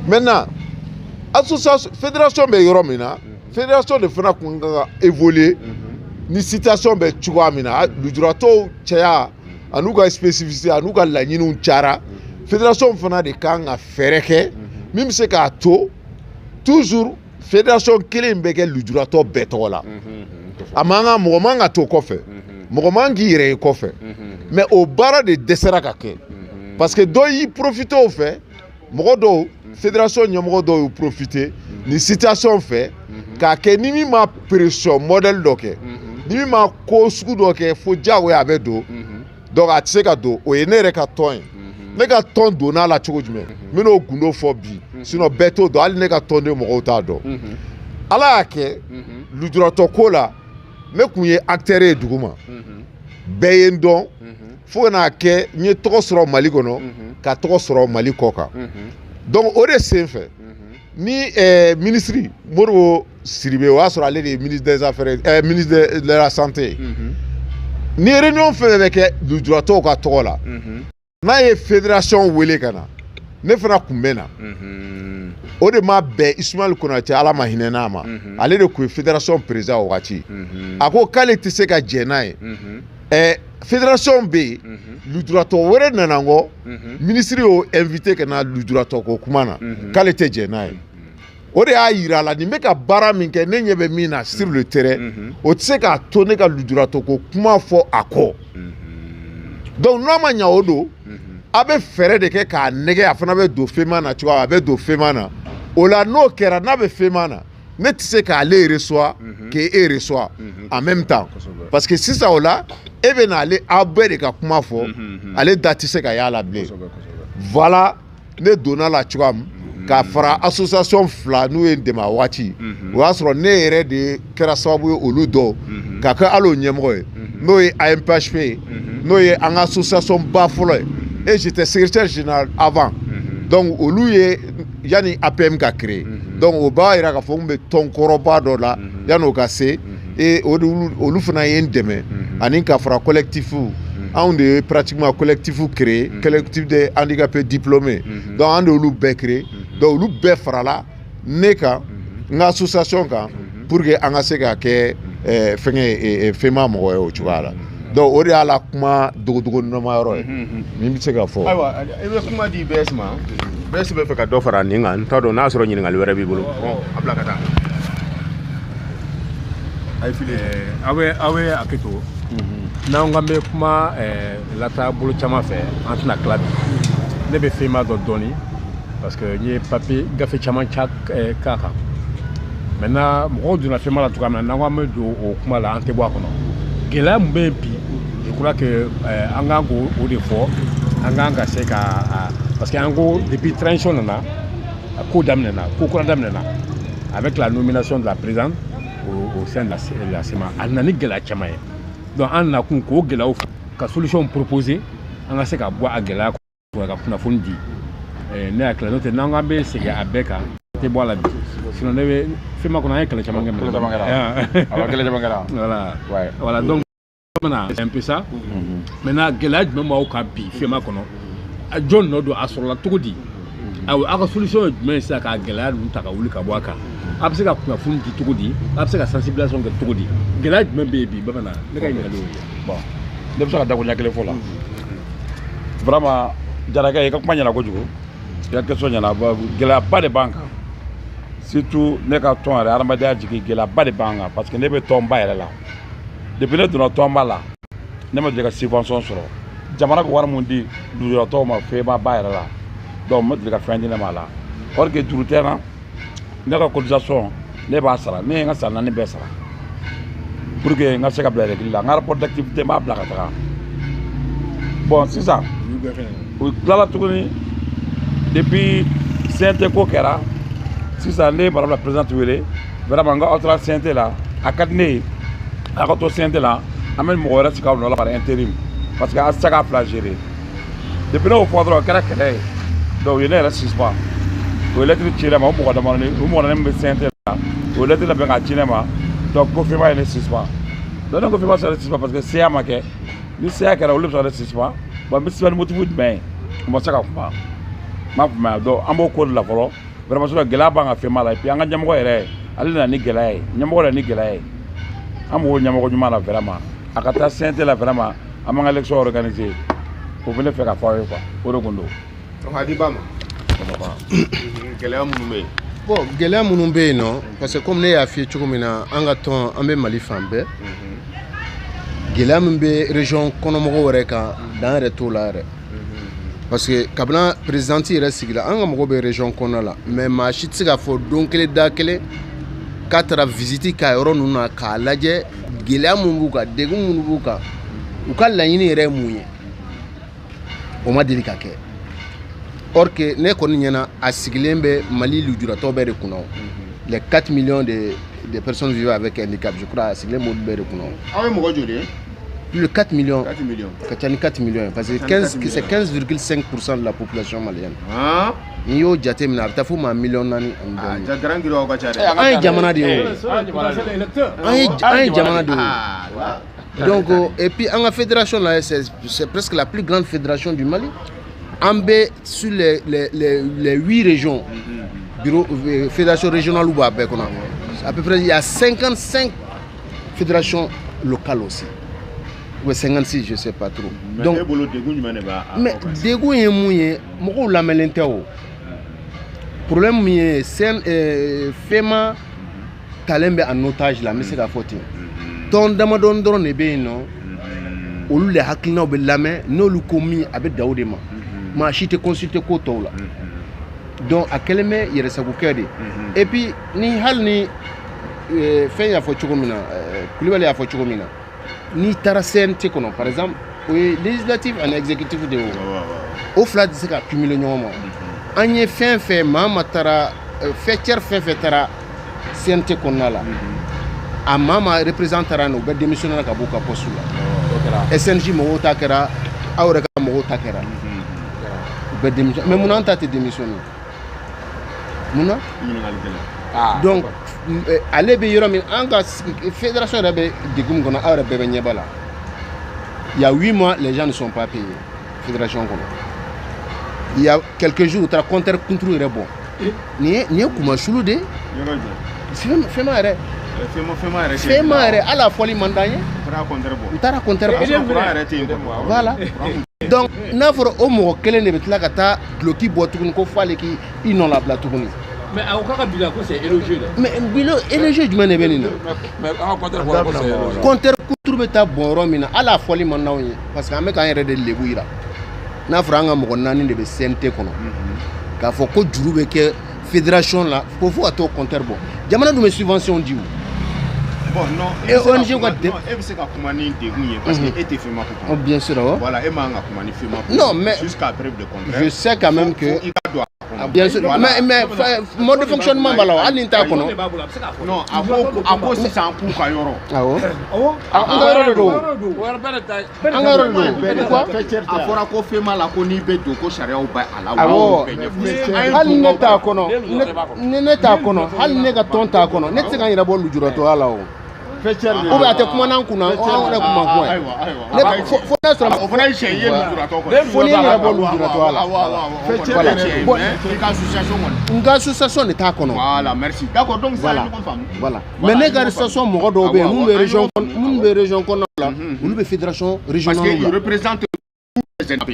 Maintenant, association, fédération bɛ yɔrɔ min na, fédération de fana kun kan ka évoluer ni situation bɛ cogoya min na. Lujuratɔw caya an'u ka spécificité an'u ka laɲiniw cayara, fédération fana de kan ka fɛɛrɛ kɛ min bɛ se k'a to toujours fédération kelen in bɛ kɛ lujuratɔ bɛɛ tɔgɔ la. A man kan, mɔgɔ man ka to kɔfɛ, mɔgɔ man k'i yɛrɛ ye kɔfɛ. Mais o baara de dɛsɛra ka kɛ, parce que dɔ y'i profiter o fɛ. Mɔgɔ dɔw, fédération ɲɛmɔgɔ dɔw y'u profiter ni situation fɛ k'a kɛ ni min ma pression modèle dɔ kɛ, ni min ma ko sugu dɔ kɛ, fo diyagoya a bɛ don. Donc a tɛ se ka don. O ye ne yɛrɛ ka tɔn ye. Ne ka tɔn donna a la cogo jumɛn? N bɛn'o gundo fɔ bi, sinon bɛɛ t'o dɔn, hali ne ka tɔnden mɔgɔw t'a dɔn. Ala y'a kɛ, lujuratɔ ko la, ne kun ye acteur ye dugu ma, bɛɛ ye n dɔn, fo ka n'a kɛ n ye tɔgɔ sɔrɔ Mali kɔnɔ, ka tɔgɔ sɔrɔ Mali kɔ kan. Donc o de sen fɛ, ni ministre Modibo Sidibe, o y'a sɔrɔ ale de ye ministre des affaires, ministre de la santé, ni réunion fɛn fɛn bɛ kɛ lujuratɔw ka tɔgɔ la, n'a ye fédération wele ka na, ne fana kun bɛ na. O de ma bɛn Ismaël Konate, Ala ma hinɛ n'a ma, ale de kun ye fédération président o wagati. A ko k'ale tɛ se ka jɛn n'a ye. Fédération bɛ yen, lujuratɔ wɛrɛ nana n kɔ, ministre y'o invité ka na lujuratɔ ko kuma na, k'ale tɛ jɛn n'a ye. O de y'a yira a la nin bɛ ka baara min kɛ, ne ɲɛ bɛ min na sur le terrain, o tɛ se k'a to ne ka lujuratɔ ko kuma fɔ a kɔ. Donc n'a ma ɲa o don, a bɛ fɛɛrɛ de kɛ k'a nɛgɛ, a fana bɛ don FEMA na cogoya, a bɛ don FEMA na. O la, n'o kɛra, n'a bɛ FEMA na, ne tɛ se k'ale reçoit k'e reçoit en même temps, parce que sisan o la, e bɛ n'ale, aw bɛɛ de ka kuma fɔ, ale da tɛ se ka y'a la bilen. Voilà, ne donna la cogoya min k'a fara association fila n'u ye n dɛmɛ a waati, o y'a sɔrɔ ne yɛrɛ de kɛra sababu ye olu dɔw ka kɛ hali o ɲɛmɔgɔ ye, n'o ye AMPHP ye, n'o ye an ka association ba fɔlɔ ye, et j'étais secrétaire général avant. Donc olu ye yanni APM ka créer. Donc o b'a yira k'a fɔ n bɛ tɔn kɔrɔba dɔ la yanni o ka se. Et o de olu fana ye n dɛmɛ, ani ka fara collectif, anw de ye pratiquement collectif créé, collectif des handicapés diplômés. Donc an de y'olu bɛɛ créé. Donc olu bɛɛ farala ne kan, n ka association kan, pour que an ka se ka kɛ fɛngɛ FEMA mɔgɔ ye o cogoya la. Donc o de y'a la kuma dogodogo nɔma yɔrɔ ye min bɛ se ka fɔ. Ayiwa, i bɛ kuma di BS ma. BS bɛ fɛ ka dɔ fara nin kan, n t'a dɔn n'a sɔrɔ ɲininkali wɛrɛ b'i bolo. A bila ka taa. A ye fili, aw bɛ hakɛ to. N'an k'an bɛ kuma lataa bolo caman fɛ, an tɛna tila bi. Ne bɛ FEMA dɔn dɔɔni, parce que n ye papier gafe caman ca k'a kan. Maintenant, mɔgɔw donna FEMA la cogoya min na, n'an ko an bɛ don o kuma la, an tɛ bɔ a kɔnɔ. Gɛlɛya min bɛ yen bi, je crois que an kan k'o de fɔ, an kan ka se ka, parce que an ko depuis transition nana, ko daminɛna, ko kura daminɛna avec la nomination de la présidente au sein de la CMA. A nana ni gɛlɛya caman ye. Donc an nakun k'o gɛlɛyaw ka solution proposer, an ka se ka bɔ a gɛlɛya kɔnɔ, ka kunnafoni di. Ne hakili la, n'o tɛ n'an k'an bɛ segin a bɛɛ kan, tɛ bɔ a la bi. Sinon ne bɛ FEMA kɔnɔ, an ye kɛlɛ caman kɛ. Kɛlɛ caman kɛra. Awɔ, kɛlɛ caman kɛra. Voilà. Ouais. Voilà, donc c'est un peu ça. Maintenant, gɛlɛya jumɛn b'aw kan bi FEMA kɔnɔ? Jɔn nɔ don? A sɔrɔla cogo di? Ayiwa, aw ka solution ye jumɛn ye sisan k'a gɛlɛya ninnu ta ka wuli ka bɔ a kan? A bɛ se ka kunnafoni di cogo di? A bɛ se ka sensibilisation kɛ cogo di? Gɛlɛya jumɛn bɛ yen bi, bamanan? Ne ka ɲininkali y'o ye. Bon, ne bɛ se ka dakuruɲɛ kelen fɔ la. Vraiment, Jarakɛ, i ka kuma ɲɛna kojugu, i ka question ɲɛna. Gɛlɛyaba de b'an kan, surtout ne ka tɔn yɛrɛ, adamadenya jigi, gɛlɛyaba de b'an kan, parce que ne bɛ tɔnba yɛrɛ la. Depuis ne donna tɔnba la, ne ma deli ka subvention sɔrɔ. Jamana bɛ wari mun di lujuratɔw ma FEMA ba yɛrɛ la, donc n ma deli ka fɛn di ne ma a la. Or que juru tɛ n na, ne ka cotisation ne b'a sara, ne ye n ka san 4 bɛɛ sara pour que n ka se ka bila règle la. N ka rapport d'activité, n b'a bila ka taga. Bon, sisan u tilala tuguni, depuis CNT ko kɛra sisan, ne ye madame la présidente wele. Vraiment, n ka aw taara CNT la, a ka di ne ye a ka to CNT la, an bɛ mɔgɔ wɛrɛ sigi aw nɔ la par intérim, parce que a tɛ se k'a fila gérer. Depuis ne y'o fɔ dɔrɔn, o kɛra kɛlɛ ye. Donc u ye ne yɛrɛ suspend, u ye lettre ci ne ma. O mɔgɔ damadɔni, o mɔgɔ naani min bɛ CNT la, u ye lettre labɛn k'a ci ne ma. Donc ko FEMA ye ne suspend. Donc ne ko FEMA sera ne suspend parce que CA ma kɛ. Ni CA kɛra, olu bɛ se ka ne suspend. Bon, n bɛ suspend ni motif jumɛn ye? U ma se ka kuma, n m'a faamuya. Donc an b'o ko de la fɔlɔ. Vraiment, sinon gɛlɛya b'an ka FEMA la. Et puis an ka ɲɛmɔgɔ yɛrɛ, ale nana ni gɛlɛya ye, ɲɛmɔgɔ nana ni gɛlɛya ye. An mago ɲɛmɔgɔ ɲuman na. Vraiment, a ka taa CNT la. Vraiment, an b'an ka élection organiser. O bɛ ne fɛ ka fɔ aw ye quoi, o de kun don. Donc a di ba ma, gɛlɛya minnu bɛ yen. Bon, gɛlɛya minnu bɛ yen nɔ, parce que comme ne y'a f'i ye cogo min na, an ka tɔn, an bɛ Mali fan bɛɛ. Gɛlɛya min bɛ région kɔnɔmɔgɔw yɛrɛ kan, dan yɛrɛ t'o la yɛrɛ, parce que kabini présidente yɛrɛ sigira, an ka mɔgɔw bɛ région kɔnɔna la, mais maa si tɛ se k'a fɔ don kelen da kelen k'a taara visite k'a yɔrɔ ninnu na k'a lajɛ gɛlɛya mun b'u kan, degun minnu b'u kan, u ka laɲini yɛrɛ ye mun ye. O ma deli ka kɛ. Or que ne kɔni ɲɛna, a sigilen bɛ Mali lujuratɔ bɛɛ de kunna o, les 4 millions de personnes vivant avec handicap, je crois, a sigilen b'olu bɛɛ de kunna o. Aw ye mɔgɔ joli ye? Plus de 4 millions. 4 millions. Ka ca ni 4 millions ye, parce que Ka ca ni 15 4 c'est 15,5% de la population malienne. Han. N'i y'o jateminɛ, a bɛ taa fo maa miliyɔn 4 ani Ah, dɔɔnin. Ja Grand Guiro, aw ka ca dɛ. An ye jamana de ye o, an ye jamana de ye o. Ah, là. Donc et puis an ka fédération là, c'est presque la plus grande fédération du Mali. An bɛ sur les huit régions, bureau fédération régionale b'a bɛɛ kɔnɔ. À peu près il y a 55 fédérations locales aussi, ou 56, je sais pas trop. Mais Donc e bolo, degun jumɛn de b'a mais aw kan? Degun ye mun ye? Mɔgɔw lamɛnlen tɛ. O problème min ye sen FEMA talen bɛ en otage la, n bɛ se k'a fɔ ten. Tɔn damadɔni dɔrɔn de bɛ yen nɔ, olu de hakilinaw bɛ lamɛn. N'olu ko min, a bɛ dan o de ma. Maa si tɛ consulter ko tɔw la. Donc a kɛlen bɛ yɛrɛsagokɛ de. Et puis ni hali ni fɛn y'a fɔ cogo min na, Kulibali y'a fɔ cogo min na, n'i taara CNT kɔnɔ par exemple, o ye législatif ani exécutif de ye. O fila tɛ se ka cumuler ɲɔgɔn ma. An ye fɛn fɛn, maa ma taara fɛn fɛn fɛn taara CNT kɔnɔna la, a maa ma représentant taara yen nɔ, u bɛɛ démissionné ka bɔ u ka poste la. SNJ mɔgɔw ta kɛra, aw yɛrɛ ka mɔgɔw ta kɛra, u bɛɛ démissionné. Mais munna an ta tɛ démissionné? Munna? Ɲininkali gɛlɛn. Donc ale bɛ yɔrɔ min, an ka fédération yɛrɛ bɛ degun min kɔnɔ, aw yɛrɛ bɛɛ bɛ ɲɛba la. Il y a 8 mois, les gens ne sont pas payés fédération kɔnɔ. Il y a quelques jours, u taara compteur kunturu yɛrɛ bɔ. Nin ye kumasulu de ye. Yɔrɔ jumɛn? FEMA yɛrɛ. FEMA yɛrɛ tɛ. FEMA yɛrɛ, hali a fɔli man d'an ye. U taara compteur bɔ. U taara compteur Parce bɔ. que courant yɛrɛ tɛ yen kɔni. Voilà, donc n'a fɔra o mɔgɔ kelen de bɛ tila ka taa duloki bɔ tuguni ko f'ale k'i nɔ labila tuguni. Mais a ko k'a ka bilan ko c'est élogieux dɛ. Mais bilan élogieux jumɛn de bɛ nin na? Mais an ka compteur bɔra ko c'est élogieux. Compteur kuturu bɛ taa bɔn yɔrɔ min na, hali a fɔli man d'anw ye, parce que an bɛ k'an yɛrɛ de lebu yira. N'a fɔra an ka mɔgɔ naani de bɛ CNT kɔnɔ, k'a fɔ ko juru bɛ kɛ fédération la ko fo ka t'o compteur bɔ, jamana dun bɛ subvention di o. Bon, non. Et ONG ka E bɛ se ka kuma ni degun ye parce que e tɛ FEMA ko Oh, kɔnɔ. bien sûr, awɔ. Voilà, e man ka kuma ni FEMA ko. Non, mais jusqu'à preuve de contraire. je sais quand même que Fo i ka don a kɔnɔ. Bien sûr, mais mode de fonctionnement b'a la, hali ni t'a kɔnɔ. Non, a ko sisan k'u ka yɔrɔ. Awɔ. An ka yɔrɔ de don. An ka yɔrɔ de don. Quoi? A fɔra ko FEMA la, ko n'i bɛ don, ko sariyaw bɛ a la. Awɔ. Hali ne t'a kɔnɔ, ni ne t'a kɔnɔ, hali ne ka tɔn t'a kɔnɔ, ne tɛ se ka n yɛrɛ bɔ lujuratɔya la o. Ou bien a tɛ kuma n'an kunna, anw yɛrɛ kun ma kuma ye. Ne fo n'a sɔrɔ. O fana ye siɲɛ ye lujuratɔ kɔni. Fo ni n yɛrɛ bɔ lujuratɔya la. Voilà. Bon, i ka association kɔni. N ka association de t'a kɔnɔ. Voilà, merci. D'accord, donc ça, ɲɔgɔn faamu. Voilà. Mais ne ka association mɔgɔ dɔw bɛ yen, minnu bɛ région kɔnɔna la, olu bɛ fédération régionale la. Parce qu'ils représentent.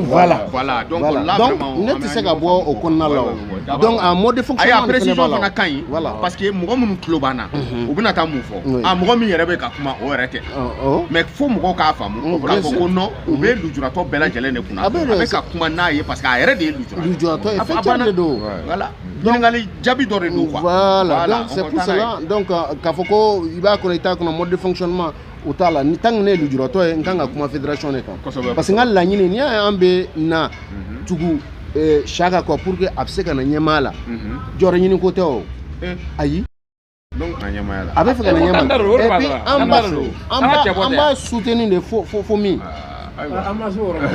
Voilà. Voilà. Donc voilà. là, donc vraiment, ne tɛ se ka bɔ o kɔnɔna la o. Donc en mode de fonctionnement Ayi, a précision fana ka ɲi. Voilà. Parce que mɔgɔ minnu tulo b'an na, u bɛna taa mun fɔ? A mɔgɔ min yɛrɛ bɛ ka kuma, o yɛrɛ tɛ. Mais fo mɔgɔw k'a faamu k'a fɔ ko non, u bɛ lujuratɔ bɛɛ lajɛlen de kunna. A bɛ ka kuma n'a ye parce que a yɛrɛ de ye lujuratɔ. Lujuratɔ ye fɛn de don. Voilà. Ɲininkali jaabi dɔ de don quoi. Voilà. Donc c'est pour cela, donc k'a fɔ ko i b'a kɔnɔ, i t'a kɔnɔ, mode de fonctionnement o t'a la. Ni tant que ne ye lujuratɔ ye, n kan ka kuma fédération de kan. Parce que n ka laɲini, n'i y'a ye an bɛ na tugu Saka kɔ pour que a bɛ se ka na ɲɛmaa la, jɔyɔrɔ ɲini ko tɛ o, ayi. A bɛ fɛ ka na ɲɛmaa la, et puis an b'a soutenir de fo min.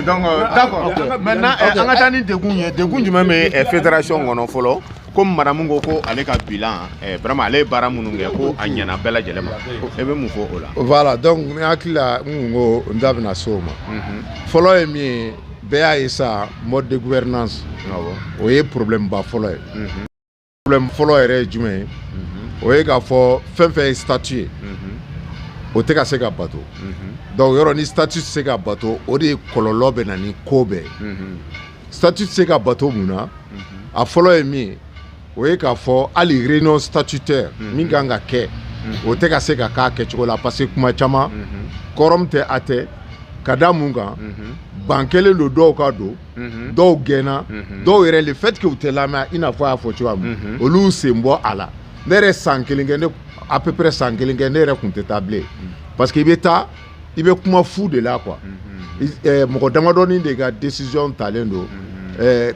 Donc d'accord, maintenant an ka taa ni degun ye. Degun jumɛn bɛ fédération kɔnɔ fɔlɔ? Komi madame ko ale ka bilan, vraiment, ale ye baara minnu kɛ, ko a ɲɛna bɛɛ lajɛlen ma, e bɛ mun fɔ o la? Voilà, donc n hakili la, n kun ko n da bɛna se o ma. Fɔlɔ ye min ye, bɛɛ y'a ye sa, mode de gouvernance, o ye problème ba fɔlɔ ye. Problème fɔlɔ yɛrɛ ye jumɛn ye? O ye k'a fɔ fɛn fɛn ye statut ye, o tɛ ka se ka bato. Donc yɔrɔ ni statut tɛ se ka bato, o de ye kɔlɔlɔ bɛ na ni ko bɛɛ ye. Statut tɛ se ka bato mun na? A fɔlɔ ye min ye, o ye k'a fɔ hali réunion statutaire min kan ka kɛ, o tɛ ka se ka k'a kɛcogo la, parce que kuma caman quorum tɛ a tɛ ka da mun kan, ban kɛlen don dɔw ka don, dɔw gɛnna, dɔw yɛrɛ, le fait que u tɛ lamɛn, i n'a fɔ a y'a fɔ cogoya min, olu sen bɔ a la. Ne yɛrɛ san kelen kɛ, ne à peu près san kelen kɛ, ne yɛrɛ kun tɛ taa bilen, parce que i bɛ taa, i bɛ kuma fu de la quoi. Mɔgɔ damadɔni de ka décision talen don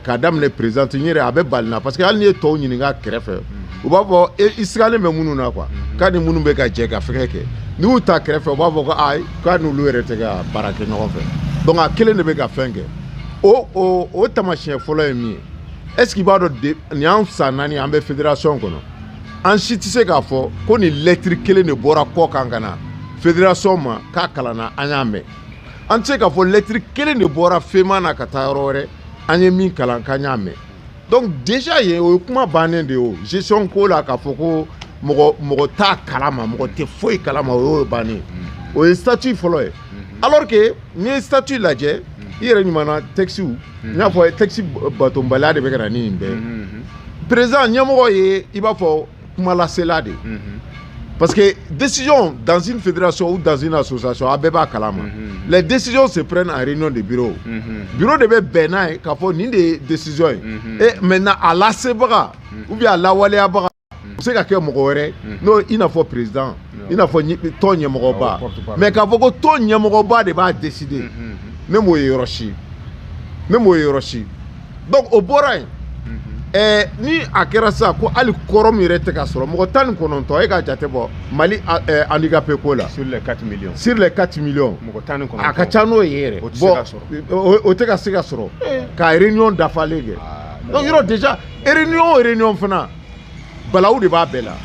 k'a daminɛ présidente n yɛrɛ, a bɛ bali na, parce que hali n'i ye tɔw ɲininka kɛrɛfɛ, u b'a fɔ i sigalen bɛ minnu na quoi, k'a ni minnu bɛ ka jɛ ka fɛngɛ kɛ, n'i y'u ta kɛrɛfɛ, u b'a fɔ ko ayi, k'a n'olu yɛrɛ tɛ ka baara kɛ ɲɔgɔn fɛ. Donc a kelen de bɛ ka fɛn kɛ. O taamasiyɛn fɔlɔ ye min ye, est ce que i b'a dɔn, nin y'an san 4 an bɛ fédération kɔnɔ, an si tɛ se k'a fɔ ko nin lettre kelen de bɔra kɔ kan ka na fédération ma k'a kalanna, an y'a mɛn. An tɛ se k'a fɔ lettre kelen de bɔra FEMA na ka taa yɔrɔ wɛrɛ, an ye min kalan k'an y'a mɛn. Donc déjà yen, o ye kuma bannen de ye. O gestion ko la, k'a fɔ ko mɔgɔ mɔgɔ t'a kalama, mɔgɔ tɛ foyi kalama, o y'o bannen ye. O ye statut fɔlɔ ye. Alors que n'i ye statut lajɛ i yɛrɛ ɲuman na, texte, n y'a fɔ, texte batonbaliya de bɛ ka na ni nin bɛɛ ye. Président ɲɛmɔgɔ ye, i b'a fɔ kumalasela de ye, parce que décision dans une fédération ou dans une association, a bɛɛ b'a kalama, les décisions se prennent en réunion de bureau. Bureau de bɛ bɛn n'a ye k'a fɔ nin de ye décision ye. Et maintenant, a lasebaga ou bien a lawaleyabaga o bɛ se ka kɛ mɔgɔ wɛrɛ, n'o i n'a fɔ président, i n'a fɔ tɔn ɲɛmɔgɔba. Mais k'a fɔ ko tɔn ɲɛmɔgɔba de b'a décider, ne m'o ye yɔrɔ si, ne m'o ye yɔrɔ si. Donc o bɔra yen. Ni a kɛra sisan ko hali quorum yɛrɛ tɛ ka sɔrɔ, mɔgɔ 19, e ka jate bɔ Mali handicapé ko la. Sur les 4 millions. Sur les 4 millions. Mɔgɔ 19. A ka ca n'o ye yɛrɛ. O tɛ se ka sɔrɔ. O tɛ ka se ka sɔrɔ ka réunion dafalen kɛ. Donc yɔrɔ déjà, réunion o réunion fana, balawu de b'a bɛɛ la.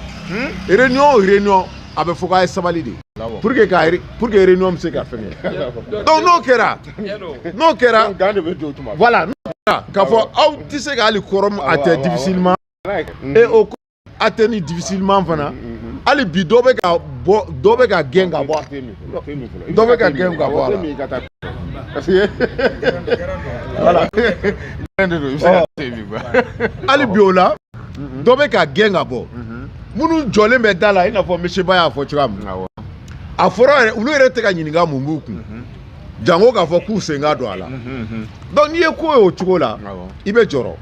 Réunion o réunion, a bɛ fɔ k'a ye sabali de pour que réunion bɛ se ka fɛngɛ. Donc n'o kɛra, Gant de bɛ don tuma. Voilà, k'a fɔ aw tɛ se ka hali quorum atteint difficilement, et o atteint difficilement fana, hali bi dɔ bɛ ka bɔ, dɔ bɛ ka gɛn ka bɔ, dɔ bɛ ka gɛn ka bɔ a la. Parce que voilà, hali bi o la, dɔ bɛ ka gɛn ka bɔ. Minnu jɔlen bɛ da la, i n'a fɔ monsieur Ba y'a fɔ cogoya min, a fɔra yɛrɛ, olu yɛrɛ tɛ ka ɲininka mun b'u kun, jango k'a fɔ k'u sen ka don a la. Donc n'i ye ko ye o cogo la, i bɛ jɔrɔ.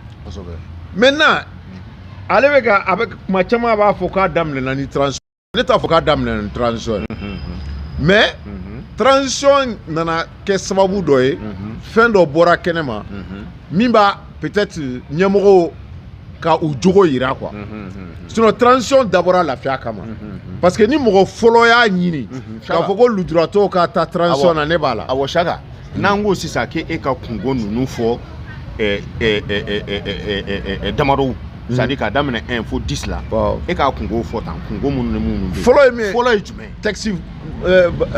Maintenant, ale bɛ ka, a bɛ kuma caman, a b'a fɔ k'a daminɛna ni transition. Ne t'a fɔ k'a daminɛna ni transition ye, mais transition nana kɛ sababu dɔ ye, fɛn dɔ bɔra kɛnɛ ma min b'a peut-être ɲɛmɔgɔw Ka u jogo yira quoi. Sinon transition dabɔra lafiya kama. Parce que ni mɔgɔ fɔlɔ y'a ɲini k'a fɔ ko lujuratɔw ka taa transition na, ne b'a la. Awɔ, Saka, n'an ko sisan k'e ka kungo ninnu fɔ damadɔw, c'est à dire k'a daminɛ 1 fo 10 la, e k'a kungo fɔ tan, kungo minnu ni minnu bɛ yen. Fɔlɔ ye min ye? Fɔlɔ ye jumɛn ye? Texte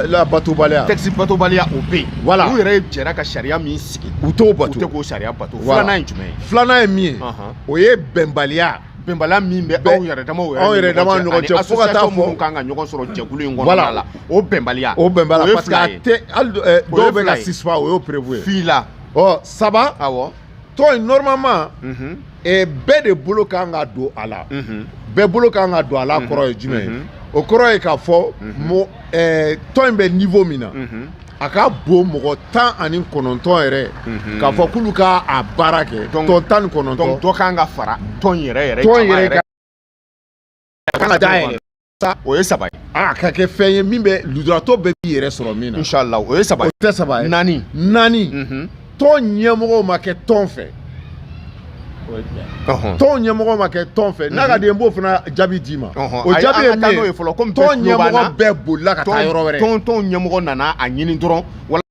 la batobaliya. Texte batobaliya, o bɛ yen. Voilà. U yɛrɛ jɛra ka sariya min sigi, u t'o bato. U tɛ k'o sariya bato. Voilà. Filanan ye jumɛn ye? Filanan ye min ye, o ye bɛnbaliya. Bɛnbaliya min bɛ aw yɛrɛ damaw anw yɛrɛ damaw ni ɲɔgɔn cɛ, fo ka taa fɔ minnu kan ka ɲɔgɔn sɔrɔ jɛkulu in kɔnɔna la, o bɛnbaliya. O bɛnbaliya, parce que a tɛ hali dɔw bɛ ka suspend, o y'o prévu ye. Fila. Ɔ, saba. Awɔ. Tɔn in normalement, bɛɛ de bolo kan ka don a la. Bɛɛ bolo kan ka don a la kɔrɔ ye jumɛn ye? O kɔrɔ ye k'a fɔ tɔn in bɛ niveau min na, a ka bon mɔgɔ 19 yɛrɛ k'a fɔ k'olu ka a baara kɛ, tɔn 19. Donc dɔ kan ka fara tɔn yɛrɛ yɛrɛ. Tɔn yɛrɛ kan ka dayɛlɛ. O ye saba ye. A ka kɛ fɛn ye min bɛ lujuratɔ bɛɛ b'i yɛrɛ sɔrɔ min na. Inshallah, o ye saba ye. O tɛ saba ye. Naani. Naani. Tɔn ɲɛmɔgɔw ma kɛ tɔn fɛ. Tɔn ɲɛmɔgɔ ma kɛ tɔn fɛ, n'a ka di n b'o fana jaabi d'i ma. O jaabi ye min ye, tɔn ɲɛmɔgɔ bɛɛ bolila ka taa yɔrɔ wɛrɛ. Tɔn ɲɛmɔgɔ nana a ɲini dɔrɔn wala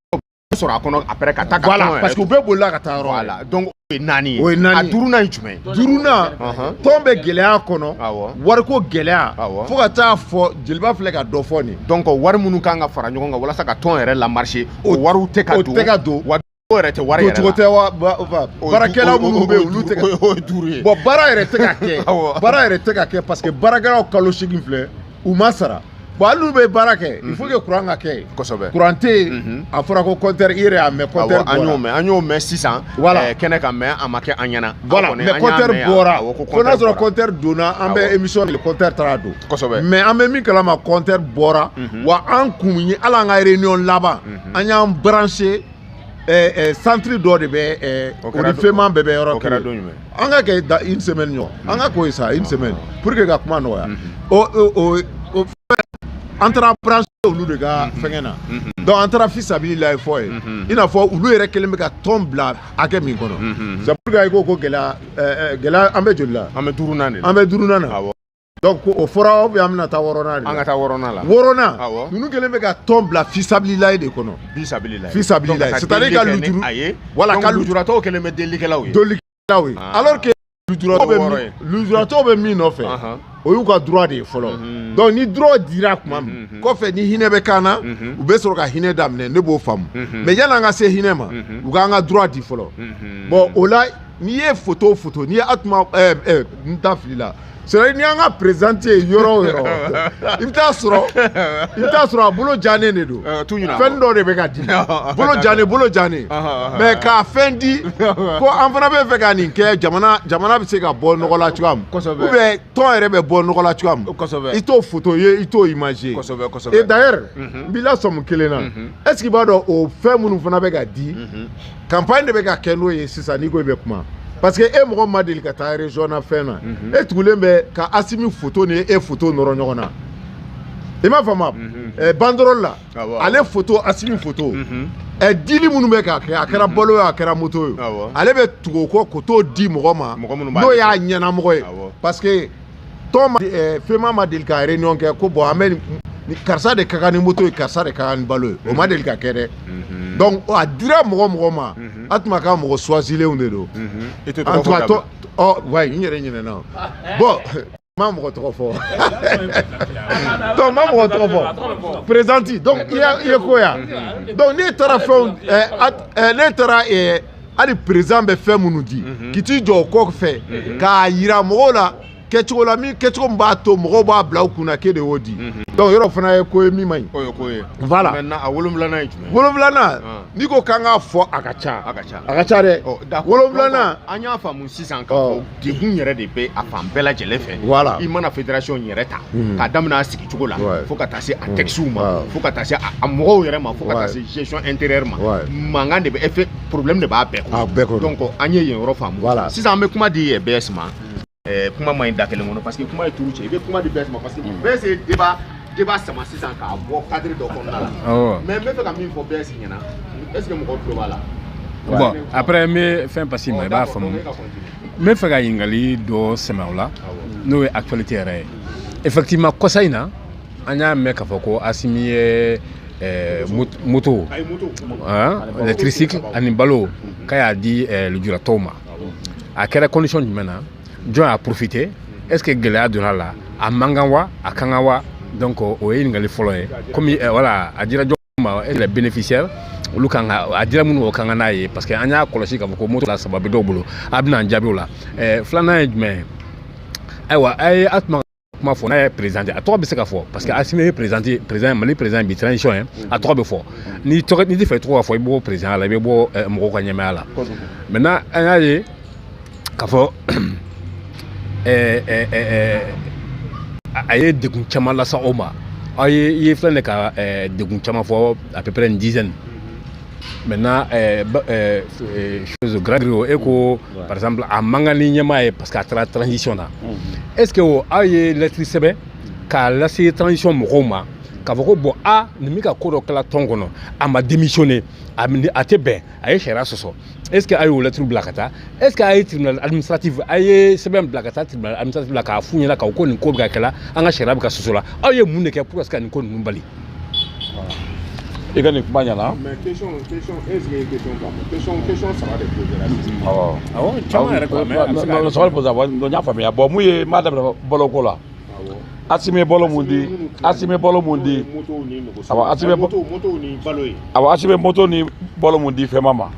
sɔrɔ a kɔnɔ après ka taa ka tɔn yɛrɛ. Voilà, parce que u bɛɛ bolila ka taa yɔrɔ wɛrɛ. Voilà, donc o ye naani ye. O ye naani ye. A duurunan ye jumɛn ye? Duurunan, tɔn bɛ gɛlɛya kɔnɔ, wariko gɛlɛya, fo ka taa fɔ jeliba filɛ ka dɔ fɔ nin. Donc wari minnu kan ka fara ɲɔgɔn kan walasa ka tɔn yɛrɛ lamarcher, o wariw tɛ ka don. O tɛ ka don. O yɛrɛ tɛ wari yɛrɛ la. Cogo tɛ wa baarakɛla minnu bɛ yen, olu tɛ ka. O ye duuru ye. Bon, baara yɛrɛ tɛ ka kɛ. Baara yɛrɛ tɛ ka kɛ parce que baarakɛlaw kalo 8 filɛ, u ma sara. Bon, hali n'u bɛ baara kɛ, il faut que courant ka kɛ. Kosɛbɛ. Courant tɛ yen, a fɔra ko compteur, i yɛrɛ y'a mɛn, compteur bɔra. An y'o mɛn sisan. Voilà. Kɛnɛ kan, mais a ma kɛ an ɲɛna. Voilà, mais compteur bɔra. Fo n'a sɔrɔ compteur donna, an bɛ émission de compteur taara don. Kosɛbɛ. Mais an bɛ min kalama, compteur bɔra. Wa an kun ye hali an ka réunion laban, an y'an branché. Centre dɔ de bɛ, o ni FEMA bɛɛ bɛ yɔrɔ kelen. An ka kɛ da une semaine ɲɔgɔn, an ka k'o ye sa une semaine pour que ka kuma nɔgɔya. O an taara branché olu de ka fɛngɛ na. Donc an taara fisabililayi fɔ ye, i n'a fɔ olu yɛrɛ kɛlen bɛ ka tɔn bila hakɛ min kɔnɔ. C'est pour que i ko gɛlɛya gɛlɛya, an bɛ joli la? An bɛ duurunan de la. An bɛ duurunan na. Donc o fɔra, ou bien an bɛna taa wɔɔrɔnan de la? An ka taa wɔɔrɔnan la. Wɔɔrɔnan, ninnu kɛlen bɛ ka tɔn bila fisabililayi de kɔnɔ. Fisabililayi. Fisabililayi, c'est à dire ka lujuru. Voilà, ka lujuratɔw kɛlen bɛ delikɛlaw ye. Delikɛlaw ye. Alors que lujuratɔw bɛ min nɔfɛ, o y'u ka droit de ye fɔlɔ. Donc ni droit dira tuma min, kɔfɛ ni hinɛ bɛ k'an na, u bɛ sɔrɔ ka hinɛ daminɛ, ne b'o faamu. Mais yanni an ka se hinɛ ma, u k'an ka droit di fɔlɔ. Bon, o la n'i ye photo n'i ye Atuma n ta fili la. C'est à dire n'i y'an ka président ye yɔrɔ o yɔrɔ, i bɛ taa sɔrɔ a bolo jannen de don. Fɛn dɔ de bɛ ka di. Bolo jannen. Mais k'a fɛn di ko an fana bɛ fɛ ka nin kɛ, jamana bɛ se ka bɔ nɔgɔ la cogoya min. Ou bien tɔn yɛrɛ bɛ bɔ nɔgɔ la cogoya min. I t'o photo ye, i t'o image ye. Et d'ailleurs, n b'i lasɔmi kelen na. Est-ce que i b'a dɔn o fɛn minnu fana bɛ ka di, campagne de bɛ ka kɛ n'o ye sisan n'i ko i bɛ kuma. Parce que e mɔgɔ ma deli ka taa région na fɛn na, e tugulen bɛ ka Asimi photo ni e photo nɔrɔ ɲɔgɔn na. I m'a faamu? Banderole la, ale photo, Asimi photo. Dili minnu bɛ k'a kɛ, a kɛra balo ye, a kɛra moto ye, ale bɛ tugu o kɔ k'o t'o di mɔgɔ ma n'o y'a ɲɛnamɔgɔ ye. Parce que tɔn ma FEMA ma deli ka réunion kɛ ko bon an bɛ karisa de ka kan ni moto ye, karisa de ka kan ni balo ye. O ma deli ka kɛ dɛ. Donc a dira mɔgɔ ma, a tun ma k'a mɔgɔ choisilenw de don. En tout cas, ɔ n yɛrɛ ɲinɛna. Bon, n ma mɔgɔ tɔgɔ fɔ. Donc n ma mɔgɔ tɔgɔ fɔ. Présidente, donc i ye ko ya. Donc ne taara fɛnw, ne taara hali président bɛ fɛn minnu di, k'i t'i jɔ o kɔfɛ k'a yira mɔgɔw la kɛcogo la min kɛcogo min b'a to mɔgɔw b'a bila u kunna k'e de y'o di. Donc yɔrɔ fana ye ko ye min man ɲi. O ye ko ye. Voilà. Maintenant a wolonwulanan ye jumɛn ye? Wolonwulanan, n'i ko k'an k'a fɔ a ka ca. A ka ca. A ka ca dɛ. Wolonwulanan. An y'a faamu sisan k'a fɔ degun yɛrɛ de bɛ a fan bɛɛ lajɛlen fɛ. Voilà. I mana fédération yɛrɛ ta. K'a daminɛ a sigicogo la. Fo ka taa se a textes ma. Fo ka taa se a mɔgɔw yɛrɛ ma. Fo ka taa se gestion intérieure ma. Mankan de bɛ effet problème de b'a bɛɛ kɔnɔ. A bɛɛ kɔnɔ. Donc an ye yen yɔrɔ faamu. Voilà. Sisan an bɛ kuma di BS ma. Kuma ma ɲi da kelen kɔnɔ parce que kuma ye turu cɛ, i bɛ kuma di BS ma parce que BS ye débat sama sisan k'a bɔ cadre dɔ kɔnɔna la. Mais n bɛ fɛ ka min fɔ BS ɲɛna, est ce que mɔgɔw tulo b'a la? Bon, après n bɛ fɛn passer ma, i b'a faamu. N bɛ fɛ ka ɲininkali dɔ sɛmɛ o la, n'o ye actualité yɛrɛ ye. Effectivement, kɔsa in na, an y'a mɛn k'a fɔ ko Assimi ye moto, les tricycles ani balo, k'a y'a di lujuratɔw ma. A kɛra condition jumɛn na? Jɔn y'a profité? Est ce que gɛlɛya donna la? A man kan wa? A kan wa? Donc o ye ɲininkali fɔlɔ ye. Komi voilà, a dira jɔn ma? Est ce que les bénéficiaires, olu kan ka a dira minnu, o kan ka n'a ye? Parce que an y'a kɔlɔsi k'a fɔ ko moto la saba bɛ dɔw bolo. A bɛna an jaabi o la. Filanan ye jumɛn ye? Ayiwa, a ye a tuma kuma fɔ n'a ye président, a tɔgɔ bɛ se ka fɔ, parce que Assimi ye président, président Mali, président bi transition ye, a tɔgɔ bɛ fɔ. N'i tɔgɔ, n'i tɛ fɛ tɔgɔ ka fɔ, i bɛ bɔ président la, i bɛ bɔ mɔgɔw ka ɲɛmaaya la. Maintenant, an y'a ye k'a fɔ a ye degun caman lase aw ma. Aw ye, i ye filɛ nin ka degun caman fɔ, à peu près une dizaine. Maintenant, chose grave, e ko par exemple a man kan ni ɲɛmaa ye, parce que a taara transition na. Est ce que o aw ye lettre sɛbɛn k'a lase transition mɔgɔw ma, k'a fɔ ko bon, a nin bɛ ka ko dɔ kɛla tɔn kɔnɔ, a ma démissionné, a tɛ bɛn, a ye sariya sɔsɔ? Est ce que a y'o lettre bila ka taa? Est ce que a ye tribunal administratif, a ye sɛbɛn bila ka taa tribunal administratif la k'a f'u ɲɛna k'a ko nin ko bɛ ka kɛ la, an ka sariya bɛ ka sɔsɔ la? Aw ye mun de kɛ pour ka nin ko ninnu bali? I ka nin kuma ɲɛna. Mais question, est ce que ye question faamu? Question saba de posé la sisan. Awɔ. Awɔ, caman yɛrɛ quoi, mais a bɛ se ka Saba de posé. Awɔ, n y'a faamuya. Bon, mun ye, n b'a daminɛ baloko la. Asimi ye balo mun di? Asimi ye balo mun di? Motow ni nɛgɛso. Awɔ, Asimi moto, motow ni balo ye. Awɔ, Asimi ye moto ni balo mun di FEMA ma?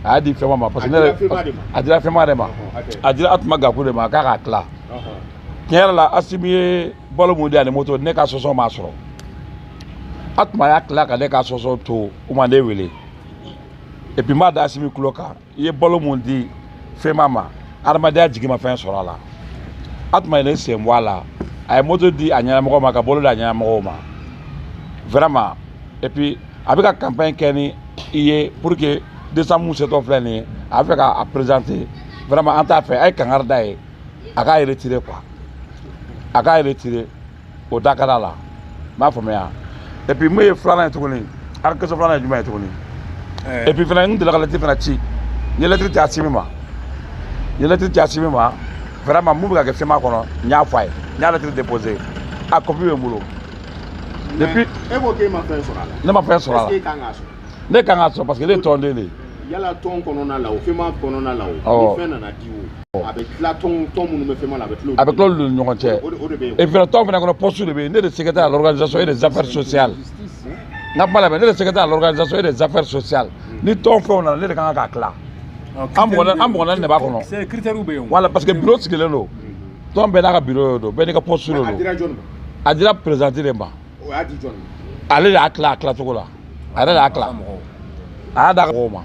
A y'a di FEMA ma parce que ne yɛrɛ, a dira FEMA de ma, a dira Atuma Gaku de ma k'a k'a tila. Tiɲɛ yɛrɛ la, Asimi ye balo mun di ani moto, ne ka sɔsɔ m'a sɔrɔ. Atuma y'a tila ka ne ka sɔsɔ to, u ma ne wele. Et puis n b'a da Asimi tulo kan, i ye balo mun di FEMA ma, adamadenya jigi ma fɛn sɔrɔ a la. Atuma ye ne sen bɔ a la. A ye moto di a ɲɛnamɔgɔ ma, ka balo di a ɲɛnamɔgɔw ma, vraiment. Et puis a bɛ ka campagne kɛ ni i ye pour que décembre setɔ filɛ nin ye, a bɛ fɛ k'a présenter. Vraiment, an t'a fɛ. A ye kangari da ye, a k'a retirer quoi, a k'a retirer, o da ka d'a la. N b'a faamuya. Et puis mun ye filanan ye tuguni? A ka question filanan ye jumɛn ye tuguni? Et puis fana, n delila ka lettre fana ci. N ye lettre ci Asimi ma, n ye lettre ci Asimi ma. Vraiment, mun bɛ ka kɛ FEMA kɔnɔ, n y'a fɔ a ye, n y'a lettre déposé, a copie bɛ n bolo depuis. E ko k'e ma fɛn sɔrɔ a la. Ne ma fɛn sɔrɔ a la. Est ce que e kan k'a sɔrɔ? Ne kan k'a sɔrɔ, parce que ne ye tɔnden de ye. Yala tɔn kɔnɔna la o, FEMA kɔnɔna la o, ni fɛn nana di o, a bɛ tila tɔn minnu bɛ FEMA la, a bɛ tila. A bɛ tila olu ni ɲɔgɔn cɛ. O de bɛ yen. Et puis tɔn fana kɔnɔ, poste de bɛ yen. Ne de secrétaire à l'organisation et des affaires sociales. N ka kuma lamɛn, ne de secrétaire à l'organisation et des affaires sociales. Ni tɔn fɛnw nana, ne de kan k'a tila. An mɔgɔ naani de b'a kɔnɔ. C'est critère bɛ yen. Voilà, parce que bureau sigilen don, tɔn bɛɛ n'a ka bureau de don, bɛɛ n'i ka poste de don. A dira jɔn ma? A dira président de ma. O y'a di jɔn ma? Ale de y'a tila a tilacogo la, a yɛrɛ de y'a tila, a y'a d'a mɔgɔw ma.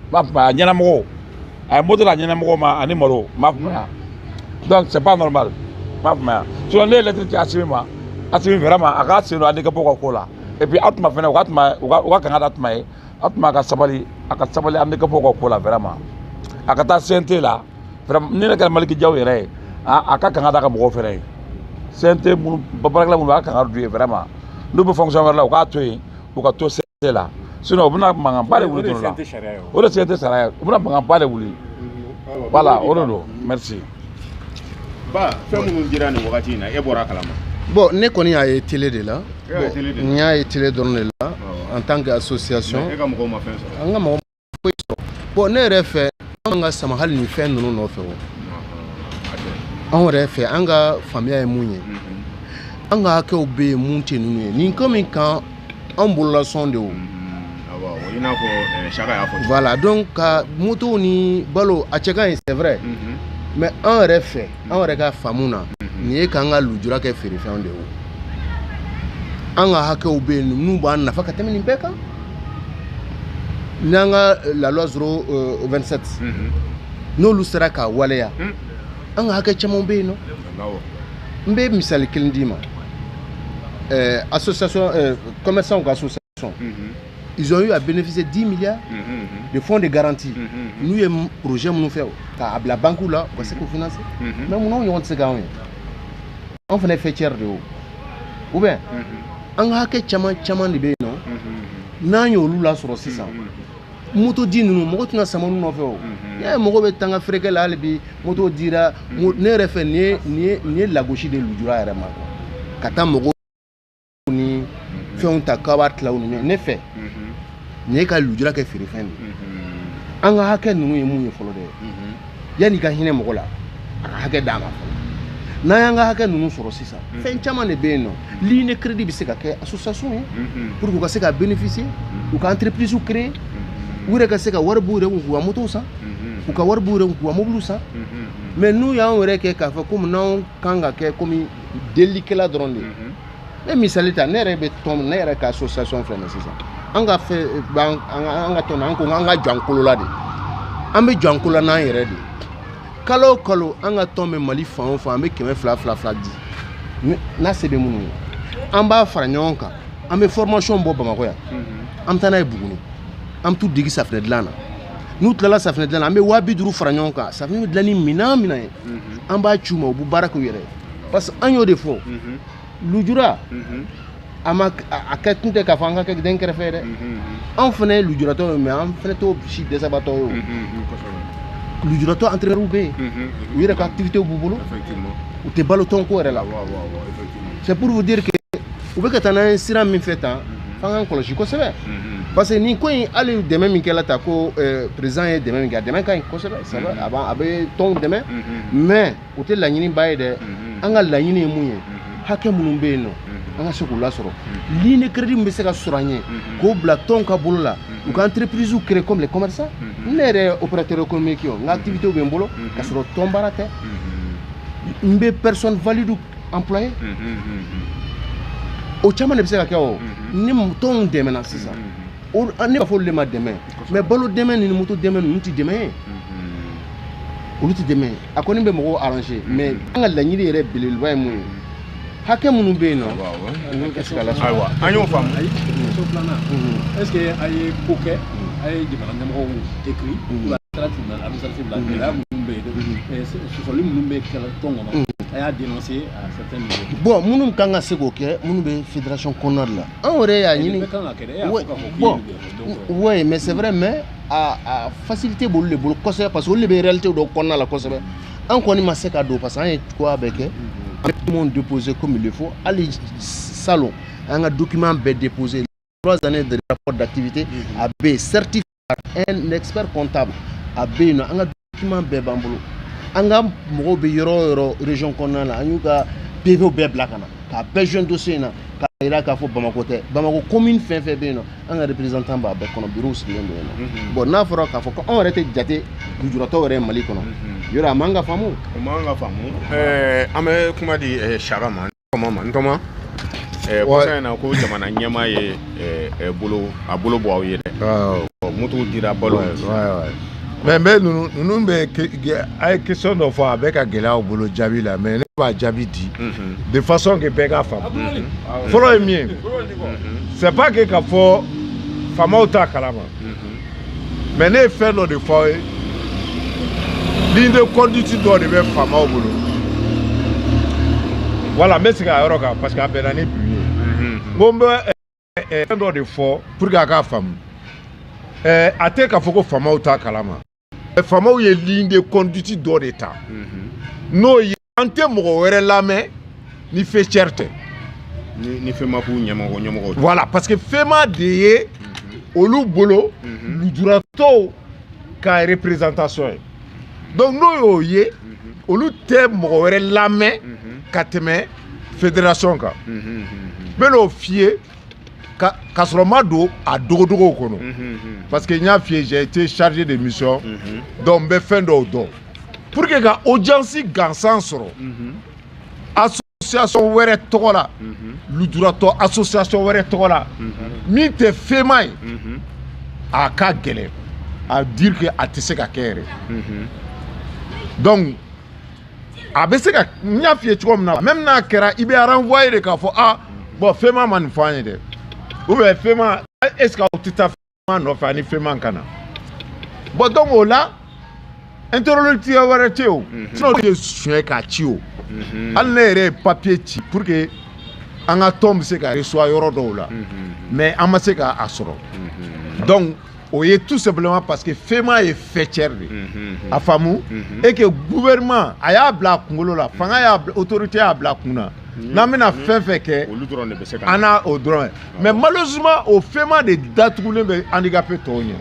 N b'a faamuya, a ɲɛnamɔgɔw, a ye moto di a ɲɛnamɔgɔw ma ani malo. N b'a faamuya. Donc c'est pas normal. N b'a faamuya. Sinon ne ye lettre ci Asimi ma. Asimi, vraiment, a k'a sen don handicapé ka ko la. Et puis Atuma fɛnɛ, u ka kanga da Atuma ye. Atuma ka sabali, a ka sabali handicapé ka ko la, vraiment. A ka taa CNT la, vraiment. Ni ne kɛra Maliki Jaw yɛrɛ ye, a ka kanga da ka mɔgɔw fɛnɛ ye. CNT minnu baarakɛla minnu, a ka kanga d'u ye, vraiment. N'u bɛ fonction wɛrɛ la, u k'a to yen, u ka to CNT la. Sinon u bɛna mankanba de wuli don dɔ la. O de CNT sariya ye, u bɛna mankanba de wuli. Voilà, o de don. Merci. Ba, fɛn minnu dira nin wagati in na, e bɔra a kalama? Bon, ne kɔni y'a ye télé de la. N y'a ye télé dɔrɔn de la en tant que association. E ka mɔgɔw ma fɛn sɔrɔ? An ka mɔgɔ foyi sɔrɔ. Bon, ne yɛrɛ fɛ, an ka sama hali nin fɛn ninnu nɔfɛ o. Anw yɛrɛ fɛ, an ka faamuya ye mun ye, an ka hakɛw bɛ yen, mun tɛ ninnu ye nin ko min kan, an bololasɔn de o. I n'a fɔ Saka y'a fɔ. Voilà, donc ka motow ni balo, a cɛ ka ɲi, c'est vrai, mais an yɛrɛ fɛ, an yɛrɛ ka faamu na, nin ye k'an ka lujura kɛ feerefɛnw de ye o. An ka hakɛw bɛ yen n'u b'an nafa ka tɛmɛ nin bɛɛ kan. N'an ka la loi 027, n'olu sera k'a waleya, an ka hakɛ caman bɛ yen nɔ. N bɛ misali kelen d'i ma. Association commerçants ka association, ils ont eu à bénéficier 10 milliards de fonds de garantie. N'u ye projet minnu fɛ k'a bila banque la, u ka se k'u financer. Mais munna anw ɲɔgɔn tɛ se k'anw ye? Anw fana ye faîtière de ye o, ou bien an ka hakɛ caman caman de bɛ yen nɔ. N'an y'olu lasɔrɔ sisan, moto di ninnu, mɔgɔ tɛna sama olu nɔfɛ o. N'i y'a ye mɔgɔw bɛ tanga feerekɛ la hali bi, moto dira ne yɛrɛ fɛ, nin ye lagosi de lujura yɛrɛ ma quoi. Ka taa mɔgɔw ni fɛnw ta k'a b'a tila u ni ɲɔgɔn. Ne fɛ, nin ye ka lujura kɛ feerefɛn de ye. An ka hakɛ ninnu ye mun ye fɔlɔ dɛ? Yanni i ka hinɛ mɔgɔ la, a ka hakɛ d'a ma fɔlɔ. N'an y'an ka hakɛ ninnu sɔrɔ sisan, fɛn caman de bɛ yen nɔ. Ligne de crédit bɛ se ka kɛ association ye pour que u ka se ka bénéficier, u ka entreprise créer, u yɛrɛ ka se ka wari b'u yɛrɛ kun k'u ka motow san, u ka wari b'u yɛrɛ kun k'u ka mobiliw san. Mais n'u y'anw yɛrɛ kɛ k'a fɔ komi n'anw kan ka kɛ komi delilikɛla dɔrɔn de ye. Ne misali ta, ne yɛrɛ bɛ tɔn, ne yɛrɛ ka association filɛ nin ye sisan, an ka fɛn b'an an ka tɔn na, an ko an ka jɔ an kolo la de, an bɛ jɔ an kolo la n'an yɛrɛ de ye. Kalo o kalo, an ka tɔn bɛ Mali fan o fan, an bɛ kɛmɛ fila fila fila di n'a se bɛ minnu ye. An b'a fara ɲɔgɔn kan, an bɛ formation bɔ Bamakɔ yan, an bɛ taa n'a ye Buguni, an bɛ t'u degi safunɛ dilan na. N'u tilala safunɛ dilan na, an bɛ 50 000 fara ɲɔgɔn kan, safunɛ bɛ dilan ni minɛn minɛn ye, an b'a ci u ma, u bɛ baara k'u yɛrɛ ye. Parce que an y'o de fɔ, lujura a ma a kɛ kun tɛ k'a fɔ an ka kɛ den kɛrɛfɛ ye dɛ. Anw fana ye lujuratɔ ye, mais an fana t'o si dɛsɛbaatɔ ye. O lujuratɔ entraîneur bɛ yen, u yɛrɛ ka activité b'u bolo, u tɛ balo tɔn ko yɛrɛ la. C'est pour vous dire que u bɛ ka taa n'an ye sira min fɛ tan, f'an k'an kɔlɔsi kosɛbɛ. Parce que nin ko in, hali dɛmɛ min kɛla ta ko président ye dɛmɛ min kɛ, a dɛmɛ ka ɲi kosɛbɛ, c'est vrai, a bɛ tɔnw dɛmɛ, mais o tɛ laɲiniba ye dɛ. An ka laɲini ye mun ye? Hakɛ minnu bɛ yen nɔ, an ka se k'u lasɔrɔ. Ligne de crédit min bɛ se ka sɔrɔ an ye k'o bila tɔnw ka bolo la, u ka entreprise créer comme les commerçants. Ne yɛrɛ ye opérateur économique ye, o n ka activité bɛ n bolo ka sɔrɔ tɔn baara tɛ, n bɛ personne valide employé. O caman de bɛ se ka kɛ. O ni tɔnw dɛmɛna sisan, ne b'a fɔ olu de ma dɛmɛ, mais balo dɛmɛ ni moto dɛmɛ ninnu tɛ dɛmɛ ye, olu tɛ dɛmɛ ye. A kɔni bɛ mɔgɔw arranger, mais an ka laɲini yɛrɛ belebeleba ye mun ye? Hakɛ minnu bɛ yen nɔ, olu ka se ka lasɔrɔ. Ayiwa, an y'o faamu. Ayi, question filanan, est ce que a ye ko kɛ, a ye jamana ɲɛmɔgɔw écrit ou a taara tribunal administratif la? Gɛlɛya minnu bɛ yen, sɔsɔli minnu bɛ kɛla tɔn kɔnɔ, a y'a dénoncé à certains niveaux? Bon, minnu kan ka se k'o kɛ, minnu bɛ fédération kɔnɔna de la, anw yɛrɛ y'a ɲini. Bɛɛ kan ka kɛ dɛ, e y'a fɔ k'a fɔ k'i Bon, ye donc oui, mais c'est vrai, mais a facilité b'olu de bolo kosɛbɛ, parce que olu de bɛ réalité dɔw kɔnɔna la kosɛbɛ. An kɔni ma se ka don, parce que an ye cogoya bɛɛ kɛ, an bɛ document déposé comme il le faut. Hali salon, an ka document bɛɛ déposé, 3 années de rapport d'activité, a bɛ yen, certifié par un expert comptable, a bɛ yen nɔ. An ka document bɛɛ b'an bolo. An ka mɔgɔw bɛ yɔrɔ o yɔrɔ région kɔnɔna la, an y'u ka PV bɛɛ bila ka na k'a bɛɛ joint dossier in na, k'a yira k'a fɔ Bamakɔ tɛ, Bamakɔ commune fɛn fɛn bɛ yen nɔ, an ka représentant b'a bɛɛ kɔnɔ, bureau sigilen don yen nɔ. Bon, n'a fɔra k'a fɔ ko anw yɛrɛ tɛ jate lujuratɔw yɛrɛ ye Mali kɔnɔ, yɔrɔ a man ka faamu. O man ka faamu. An bɛ kuma di Saka ma, n tɔma ma, n tɔma. Kɔsa in na ko jamana ɲɛmaa ye bolo a bolo bɔ aw ye dɛ. Motow dira, balo di. Mais n bɛ ninnu bɛ a ye question dɔ fɔ, a bɛ ka gɛlɛya u bolo jaabi la, mais ne b'a jaabi di de façon que bɛɛ k'a faamu. Fɔlɔ ye min ye, c'est pas que k'a fɔ faamaw t'a kalama, mais ne ye fɛn dɔ de fɔ aw ye, ligne de conduite dɔ de bɛ faamaw bolo. Voilà, n bɛ segin a yɔrɔ kan parce que a bɛnna ni bi ye. N ko n bɛ fɛn dɔ de fɔ pour que a k'a faamu. A tɛ k'a fɔ ko faamaw t'a kalama. Faamaw ye ligne de conduite dɔ de ta, n'o ye an tɛ mɔgɔ wɛrɛ lamɛn ni faîtière tɛ. Ni FEMAP ɲɛmɔgɔ. Voilà, parce que FEMA de ye olu bolo lujuratɔw ka représentation ye. Donc n'o y'o ye, olu tɛ mɔgɔ wɛrɛ lamɛn ka tɛmɛ fédération kan. N bɛ n'o f'i ye ka sɔrɔ n ma don a dogodogow kɔnɔ, parce que n y'a f'i ye, j'ai été chargé de mission, donc n bɛ fɛn dɔw dɔn. Pour que ka audience gansan sɔrɔ association wɛrɛ tɔgɔ la, lujuratɔ association wɛrɛ tɔgɔ la min tɛ FEMA ye, a ka gɛlɛn à dire que a tɛ se ka kɛ yɛrɛ. Donc a bɛ se ka, n y'a f'i ye cogo min na, même n'a kɛra, i bɛ renvoyer de k'a fɔ: ah bon, FEMA ma nin fɔ an ye dɛ, ou bien FEMA, est ce que aw tɛ taa FEMA nɔfɛ ani FEMA ka na? Bon, donc o la interlocuteur wɛrɛ tɛ yen o, sinon o ye suɲɛ k'a ci o. Hali ne yɛrɛ ye papier ci pour que an ka tɔn bɛ se ka reçoit yɔrɔ dɔw la, mais an ma se k'a sɔrɔ. Donc O ye tout simplement parce que FEMA ye faîtière de ye, a faamu, et que gouvernement a y'a bila a kunkolo la, fanga y'a autorité y'a bila a kun na, n'an bɛna fɛn fɛn kɛ, olu dɔrɔn de bɛ se ka an n'a o dɔrɔn ye. Mais malheureusement, o FEMA de datugulen bɛ handicapé tɔw ɲɛ.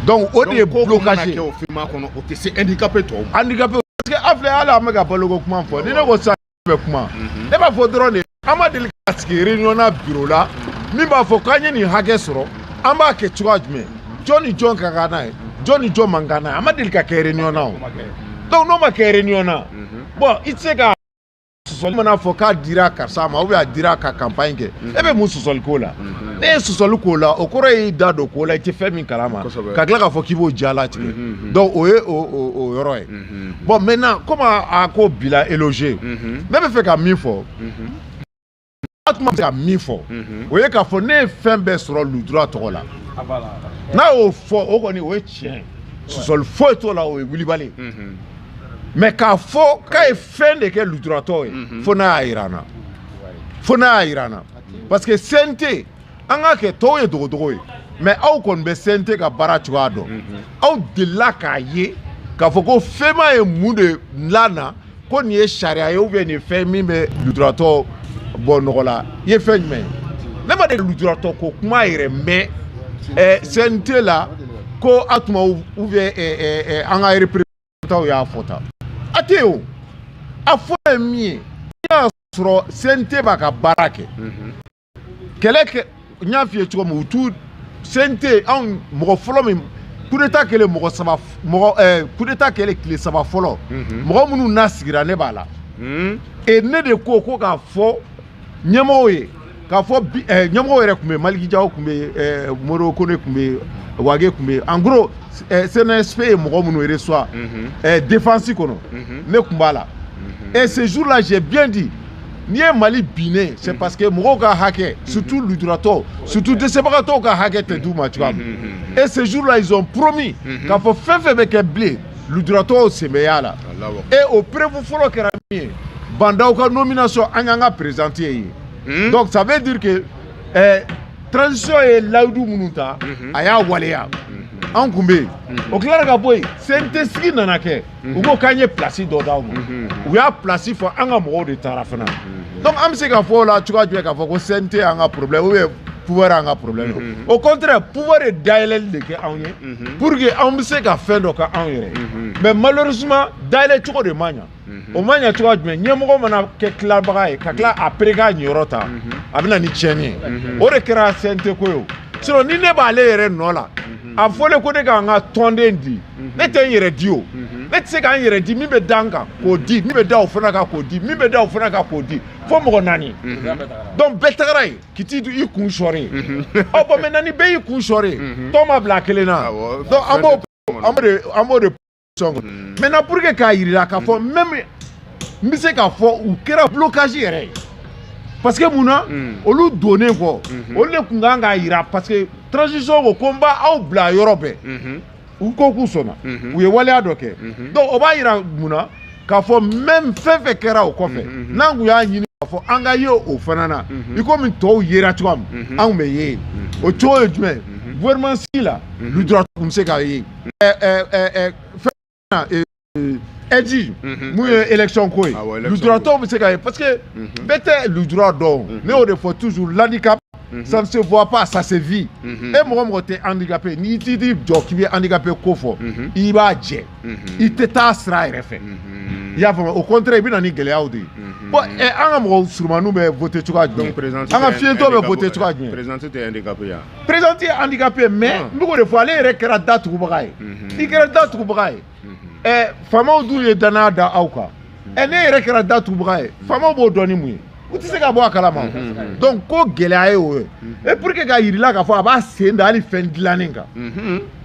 Donc o de ye blocage ye. O FEMA kɔnɔ, o tɛ se handicapé tɔw ma. Handicapé, parce que an filɛ, hali an bɛ ka baloko kuma fɔ, ni ne ko sisan bɛ kuma, ne b'a fɔ dɔrɔn de, an ma deli ka sigi réunion na bureau la min b'a fɔ k'an ye nin hakɛ sɔrɔ, an b'a kɛ cogoya jumɛn, jɔn ni jɔn ka kan n'a ye, jɔn ni jɔn man kan n'a ye. An ma deli ka kɛ réunion na o. Donc n'o ma kɛ réunion na, bon, i tɛ se ka sɔsɔli mana fɔ k'a dira karisa ma ou bien a dira ka campagne kɛ. E bɛ mun sɔsɔli k'o la? Ne ye sɔsɔli k'o la, o kɔrɔ y'i da don ko la i tɛ fɛn min kalama, ka tila k'a fɔ k'i b'o jalatigɛ. Donc o ye o yɔrɔ ye. Bon, maintenant, comme a ko bila éloger, ne bɛ fɛ ka min fɔ, a tun bɛ se ka min fɔ, o ye k'a fɔ ne ye fɛn bɛɛ sɔrɔ lujura tɔgɔ la. N'a y'o fɔ, o kɔni o ye tiɲɛ ye, sɔsɔli foyi t'o la, o ye wulibali ye. Mais k'a fɔ k'a ye fɛn de kɛ lujuratɔ ye, fo n'a y'a yira an na, fo n'a y'a yira an na, parce que CNT, an k'a kɛ tɔw ye dogodogo ye, mais aw kɔni bɛ CNT ka baara cogoya dɔn. Aw delila k'a ye k'a fɔ ko FEMA ye mun de la ko nin ye sariya ye ou bien nin ye fɛn min bɛ lujuratɔ bɔ nɔgɔ la? I ye fɛn jumɛn ye? Ne ma deli lujuratɔ ko kuma yɛrɛ mɛn CNT la ko a tuma ou bien an ka représentants y'a fɔ tan. A tɛ yen o. A fɔ ye min ye, n'i y'a sɔrɔ CNT b'a ka baara kɛ, kɛlɛ kɛ, n y'a f'i ye cogo min, u t'u CNT, anw mɔgɔ fɔlɔ min coup d'état kɛlen, mɔgɔ saba, mɔgɔ coup d'état kɛlen tile 3 fɔlɔ, mɔgɔ minnu n'a sigira, ne b'a la. Et ne de ko k'a fɔ ɲɛmɔgɔw ye, k'a fɔ bi ɲɛmɔgɔw yɛrɛ tun bɛ yen, Maliki Jaw tun bɛ yen, Modibo Kone tun bɛ yen, Wage tun bɛ yen. En gros, CNSP ye mɔgɔ minnu reçoit défense kɔnɔ, ne tun b'a la. Et ce jour-là, j'ai bien dit, n'i ye Mali binnen, c'est parce que mɔgɔw ka hakɛ, surtout lujuratɔw, surtout dɛsɛbagatɔw ka hakɛ tɛ d'u ma cogoya min. Et ce jour-là, ils ont promis k'a fɔ fɛn fɛn bɛ kɛ bilen, lujuratɔw sen bɛ y'a la. Et o preuve fɔlɔ kɛra min ye, Bandaw ka nomination, an y'an ka présenté yen. Donc ça veut dire que transition ye layidu minnu ta, a y'a waleya. An kun bɛ yen, o tilara ka bɔ yen, CNT sigi nana kɛ, u ko k'an ye place dɔ d'aw ma, u y'a place fɔ, an ka mɔgɔw de taara fana. Donc an bɛ se k'a fɔ o la cogoya jumɛn k'a fɔ ko CNT y'an ka problème ou bien pouvoir y'an ka problème? Au contraire, pouvoir ye dayɛlɛli de kɛ anw ye pour que anw bɛ se ka fɛn dɔ kɛ anw yɛrɛ ye. Mais malheureusement, dayɛlɛ cogo de ma ɲa. O ma ɲa cogoya jumɛn? Ɲɛmɔgɔ mana kɛ tilabaga ye ka tila après k'a ɲɛyɔrɔ ta, a bɛ na ni tiɲɛni ye. O de kɛra CNT ko ye o. Sinon ni ne b'ale yɛrɛ nɔ la, a fɔlen ko ne k'an ka tɔnden di, ne tɛ n yɛrɛ di o. Ne tɛ se k'an yɛrɛ di. Min bɛ da n kan k'o di, min bɛ da o fana kan k'o di, min bɛ da o fana kan k'o di, fo mɔgɔ 4. Donc bɛɛ tagara yen k'i t'i i kun sɔɔri yen. Ɔ bon, maintenant ni bɛɛ y'i kun sɔɔri yen, tɔn ma bila kelen na. Donc an b'o de sɔn. Maintenant, pour que k'a yir'i la k'a fɔ même n bɛ se k'a fɔ u kɛra blocage yɛrɛ ye, parce que mun na, olu donnen kɔ, olu de tun kan k'a yira, parce que transition ko n b'aw bila yɔrɔ bɛɛ, u ko k'u sɔnna, u ye waleya dɔ kɛ. Donc o b'a yira mun na, k'a fɔ même fɛn fɛn kɛra o kɔfɛ, n'an kun y'a ɲini k'a fɔ an ka ye o fana na i komi tɔw yera cogoya min, an kun bɛ ye yen. O cogo ye jumɛn ye? Gouvernement sigi la, lujuratɔ kun bɛ se ka ye fɛn na ɛji mun ye élection ko ye, lujuratɔw bɛ se ka ye, parce que bɛɛ tɛ lujura dɔn. Ne y'o de fɔ toujours, l'handicap, ça ne se voit pas, ça se vit. E mɔgɔ mɔgɔ tɛ handicapé, n'i t'i jɔ k'i bɛ handicapé ko fɔ, i b'a jɛ, i tɛ taa sira yɛrɛ fɛ, i y'a faamu? Au contraire, i bɛ na ni gɛlɛyaw de ye. Bon, an ka mɔgɔ surumaniw bɛ voter cogoya jumɛn? An ka fiyentɔw bɛ voter cogoya jumɛn? Président tɛ handicapé yan. Président tɛ handicapé, mais n bɛ k'o de fɔ, ale yɛrɛ kɛra da tugubaga ye. I kɛra da tugubaga ye, faamaw dun ye danaya da aw kan. Ne yɛrɛ kɛra da tugubaga ye, faamaw b'o dɔn ni mun ye? U tɛ se ka bɔ a kalama. Donc ko gɛlɛya ye o ye. Et pour que k'a yir'i la k'a fɔ a b'a sen da hali fɛn dilannen kan,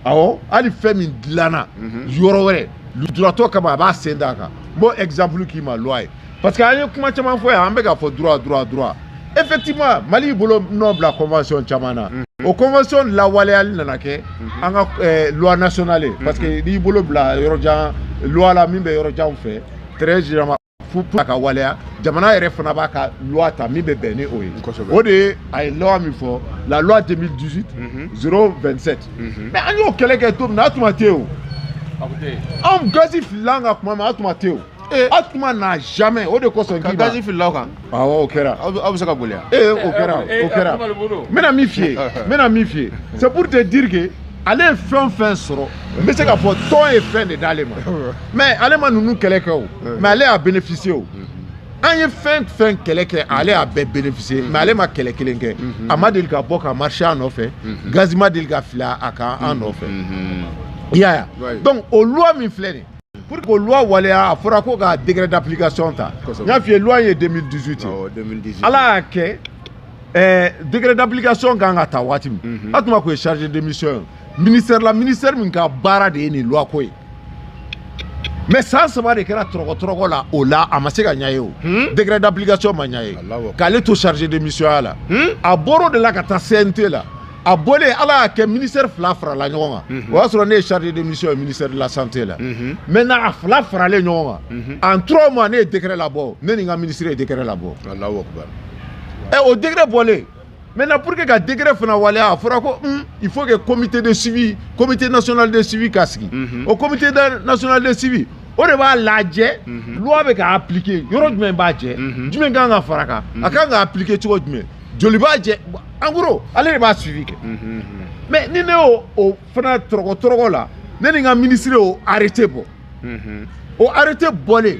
awɔ, hali fɛn min dilanna yɔrɔ wɛrɛ lujuratɔ kama, a b'a sen da a kan. N b'o exemple k'i ma, loi ye, parce que an ye kuma caman fɔ yan, an bɛ k'a fɔ droit, droit, droit. Effectivement, Mali bolo nɔ bila convention caman na. O convention lawaleyali nana kɛ an ka loi nationale ye, parce que n'i bolo bila yɔrɔ jan loi la min bɛ yɔrɔ janw fɛ, très généralement Pour a ka waleya, jamana yɛrɛ fana b'a ka loi ta min bɛ bɛn ni o ye. O de ye a ye loi min fɔ, la loi 2018 027. Mais an y'o kɛlɛ kɛ don min na, Atuma tɛ yen o. Anw gazi filila an kan tuma min, Atuma tɛ yen o. Atuma n'a jamais, o de kosɔn ka gazi filila aw kan. Awɔ, o kɛra. Aw bɛ se ka boli yan. Ee, o kɛra, o kɛra. N bɛna min f'i ye, n bɛna min f'i ye, c'est pour te dire que ale ye fɛn o fɛn sɔrɔ, n bɛ se k'a fɔ tɔn ye fɛn de d'ale ma, mais ale ma ninnu kɛlɛ kɛ o, mais ale y'a bénéficier o. An ye fɛn fɛn kɛlɛ kɛ, ale y'a bɛɛ bénéficier, mais ale ma kɛlɛ kelen kɛ. A ma deli ka bɔ ka marcher an nɔfɛ, gazi ma deli ka fili a kan an nɔfɛ, i y'a ye. Donc o loi min filɛ nin, pour que o loi waleya, a fɔra ko ka décret d'application ta. N y'a f'i ye, loi ye 2018 ye. Ala y'a kɛ, décret d'application kan ka ta waati min, Atuma kun ye chargé de mission ye ministère la, ministère min ka baara de ye nin loi ko ye. Mais san 3 de kɛra tɔrɔgɔ la o la, a ma se ka ɲɛ ye o. Décret d'application ma ɲɛ ye, k'ale to chargé de mission ya la. A bɔr'o de la ka taa CNT la. A bɔlen, Ala y'a kɛ, ministère fila farala ɲɔgɔn kan. O y'a sɔrɔ ne ye chargé de mission ye ministère de la santé la. Maintenant a fila faralen ɲɔgɔn kan, en 3 mois ne ye décret labɔ, ne ni n ka ministre ye décret labɔ. Ɛ, o décret bɔlen, maintenant pour que ka décret fana waleya, a fɔra ko il faut que comité de suivi, comité national de suivi ka sigi. O comité national de suivi, o de b'a lajɛ loi bɛ ka appliquer yɔrɔ jumɛn, b'a jɛ jumɛn kan ka fara kan, a kan ka appliquer cogo jumɛn, joli b'a jɛ. En gros, ale de b'a suivi kɛ. Mais ni ne y'o o fana tɔrɔgɔ tɔrɔgɔ la, ne ni n ka ministre y'o arrêté bɔ. O arrêté bɔlen,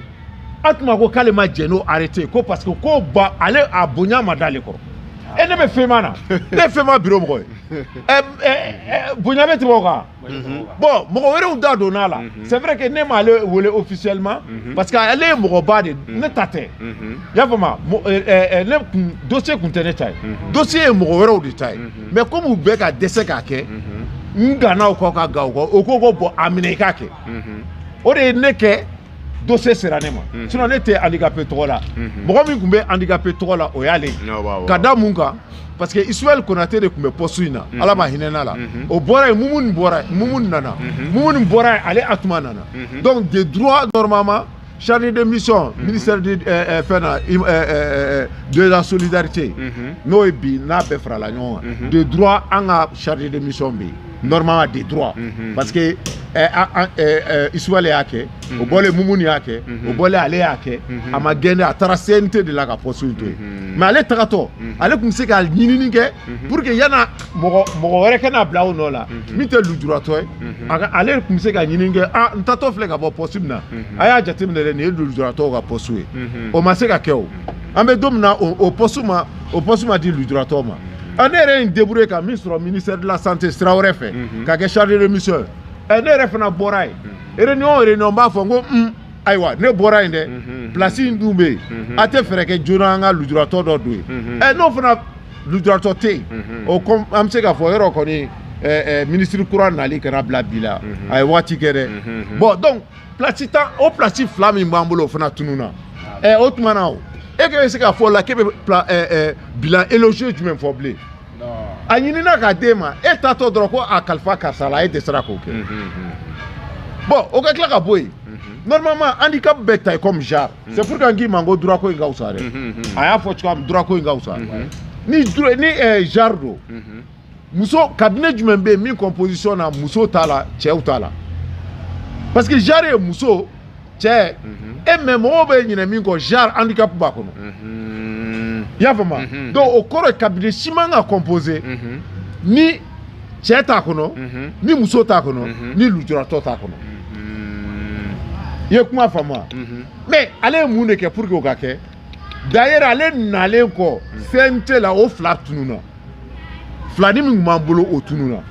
Atuma ko k'ale ma jɛn n'o arrêté ko parce que ko ba ale a bonya ma d'ale kɔrɔ. E, ne bɛ FEMA na, ne ye FEMA bureau mɔgɔ ye. Ɛ ɛ, bonya bɛ tɛmɛ o kan. Bon, mɔgɔ wɛrɛw da donna a la. C'est vrai que ne m'ale wele officiellement, parce que ale ye mɔgɔba de, ne ta tɛ, i y'a faamu. Ne kun dossier kun tɛ ne ta ye, dossier ye mɔgɔ wɛrɛw de ta ye. Mais comme u bɛ ka dɛsɛ k'a kɛ, n ganna o kɔ ka gan o kɔ, o ko ko bon, a minɛ i k'a kɛ. O de ye ne kɛ dossier sera ne ma. Sinon ne tɛ handicapé tɔgɔ la. Mɔgɔ min tun bɛ handicapé tɔgɔ la, o y'ale ye. Ka da mun kan? Parce que Ismaël Konaté de tun bɛ poste in na, Ala ma hinɛ n'a la. O bɔra yen, Mumuni bɔra yen, Mumuni nana, Mumuni bɔra yen, ale Atuma nana. Donc de droit, normalement, chargé de mission ministère de fɛn na, de la solidarité, n'o ye bi n'a bɛɛ farala ɲɔgɔn kan, de droit an ka chargé de mission bɛ yen normalement, de droit, parce que Ismaël y'a kɛ, o bɔlen Mumuni y'a kɛ, o bɔlen ale y'a kɛ. A ma gɛn dɛ, a taara CNT de la ka poste in to yen. Mais ale tagatɔ, ale tun bɛ se ka ɲinini kɛ pour que yan'a mɔgɔ mɔgɔ wɛrɛ ka n'a bila o nɔ la min tɛ lujuratɔ ye. Ale tun bɛ se ka ɲinini kɛ: ah, n tatɔ filɛ ka bɔ poste min na, a y'a jateminɛ dɛ, nin ye lujuratɔw ka poste ye. O ma se ka kɛ o. An bɛ don min na, o poste ma di lujuratɔw ma. Ne yɛrɛ ye n débrouiller ka min sɔrɔ ministère de la santé sira wɛrɛ fɛ ka kɛ chargé de mission ye. Ɛ, ne yɛrɛ fana bɔra yen, réunion o réunion, n b'a fɔ n ko ayiwa, ne bɔra yen dɛ, place in dun bɛ yen, a tɛ fɛɛrɛ kɛ joona an ka lujuratɔ dɔ don yen. Ɛ, n'o fana lujuratɔ tɛ yen, o kɔm an bɛ se k'a fɔ yɔrɔ kɔni, ɛ ɛ ministre kura nali kana bila bi la, a ye waati kɛ dɛ. Bon, donc place tan, o place fila min b'an bolo, o fana tununna. Ɛ, o tuma na, o e bɛ se k'a fɔ o la k'e bɛ ɛ ɛ bilan élogieux jumɛn fɔ bilen? A ɲinina k'a d'e ma, e tatɔ dɔrɔn ko a kalifa karisa la, e dɛsɛra k'o kɛ. Bon, o ka tila ka bɔ yen, normalement handicap bɛ ta comme genre. C'est pour que n k'i ma n ko droit ko in ka fisa dɛ. A y'a fɔ cogoya min, droit ko in ka fisa ni ni genre don. Muso cabinet jumɛn bɛ yen min composition na muso t'a la, cɛw t'a la? Parce que genre ye muso, cɛ e. Mais mɔgɔw bɛ ɲinɛ min kɔ, genre handicap b'a kɔnɔ, i y'a faamu? Donc o kɔrɔ ye cabinet si man ka composer ni cɛ t'a kɔnɔ, ni muso t'a kɔnɔ, ni lujuratɔ t'a kɔnɔ. I ye kuma faamu wa? Mais ale ye mun de kɛ pour que o ka kɛ? D'ailleurs, ale nalen kɔ CNT la, o fila tununna. Filani min tun b'an bolo, o tununna.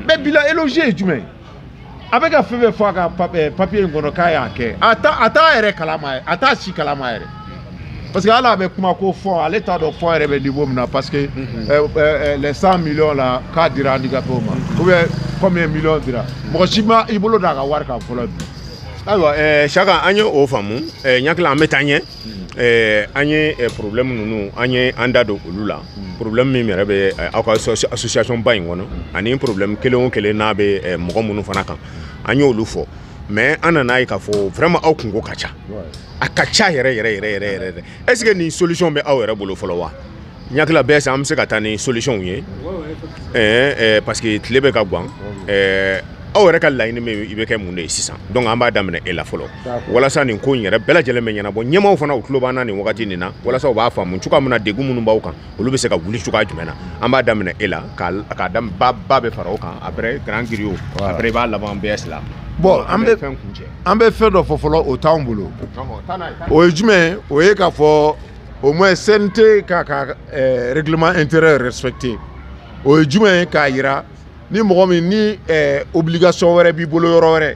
Mais bilan élogieux ye jumɛn ye? A bɛ ka fɛn fɛn fɔ a ka papier in kɔnɔ k'a y'a kɛ, a t'a yɛrɛ kalama, a t'a si kalama yɛrɛ. Parce que hali a bɛ kuma ko fond, ale t'a dɔn fond yɛrɛ bɛ niveau min na. Parce que les 100 millions là k'a dira handicapés ma, ou bien combien millions dira, mɔgɔ si ma i bolo d'a ka wari kan fɔlɔ bi. Ayiwa, Saka, an ye o faamu. N hakili la an bɛ taa ɲɛ. An ye problème ninnu, an ye an da don olu la. Problème min yɛrɛ bɛ aw ka association ba in kɔnɔ, ani problème kelen o kelen n'a bɛ mɔgɔ minnu fana kan, an y'olu fɔ. Mais an nana ye k'a fɔ vraiment aw kungo ka ca. A ka ca yɛrɛ yɛrɛ yɛrɛ yɛrɛ yɛrɛ. Est ce que nin solution bɛ aw yɛrɛ bolo fɔlɔ wa? N hakili la bɛɛ sa an bɛ se ka taa ni solution ye. Parce que tile bɛ ka gan. Aw yɛrɛ ka laɲini min i bɛ kɛ mun de ye sisan? Donc an b'a daminɛ e la fɔlɔ. Walasa nin ko in yɛrɛ bɛɛ lajɛlen bɛ ɲɛnabɔ. Ɲɛmaaw fana u tulo b'an na nin wagati nin na. Walasa u b'a faamu cogoya min na degun minnu b'aw kan olu bɛ se ka wuli cogoya jumɛn na. An b'a daminɛ e la k'a daminɛ ba bɛ fara o kan après grand griot après i b'a laban BS la. Bon, an bɛ fɛn dɔ fɔ fɔlɔ o t'anw bolo. O ye jumɛn ye? O ye k'a fɔ au moins CNT k'a ka règlement intérieur respecté. O ye jumɛn ye? K'a yira ni mɔgɔ min ni obligation wɛrɛ b'i bolo yɔrɔ wɛrɛ,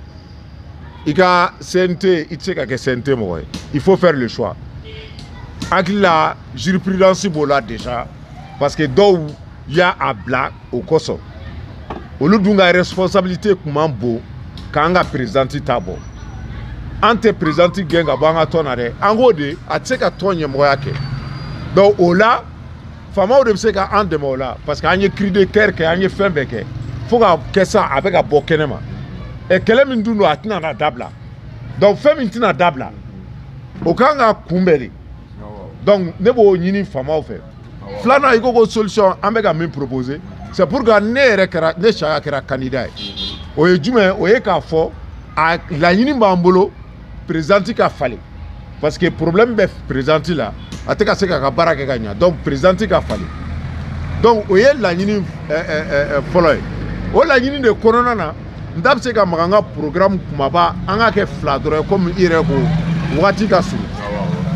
i ka CNT i tɛ se ka kɛ CNT mɔgɔ ye. Il faut faire le choix. Hakili la jurisprudence b'o la déjà parce que dɔw y'a a bila o kosɔn. Olu dun ka responsabilité kun man bon k'an ka présidente ta bɔ. An tɛ présidente gɛn ka bɔ an ka tɔn na dɛ. An k'o de a tɛ se ka tɔn ɲɛmɔgɔya kɛ. Donc o la faamaw de bɛ se ka an dɛmɛ o la parce que an ye cri de cœur kɛ, an ye fɛn bɛɛ kɛ fo ka kɛ sa a bɛ ka bɔ kɛnɛ ma. Kɛlɛ min dun don a tɛna na dabila. Donc fɛn min tɛna dabila o kan ka kunbɛn de. Donc ne b'o ɲini faamaw fɛ. Filanan i ko solution an bɛ ka min proposer, c'est pour que ne yɛrɛ kɛra ne Siaka kɛra candidat ye. O ye jumɛn? O ye k'a fɔ a laɲini b'an bolo présidente ka falen parce que problème bɛ présidente la, a tɛ ka se k'a ka baara kɛ ka ɲa. Donc présidente ka falen. Donc o ye laɲini fɔlɔ ye. O laɲini de kɔnɔna na n da bɛ se ka maga an ka programme kumaba an ka kɛ fila dɔrɔn ye komi i yɛrɛ ko wagati ka surun.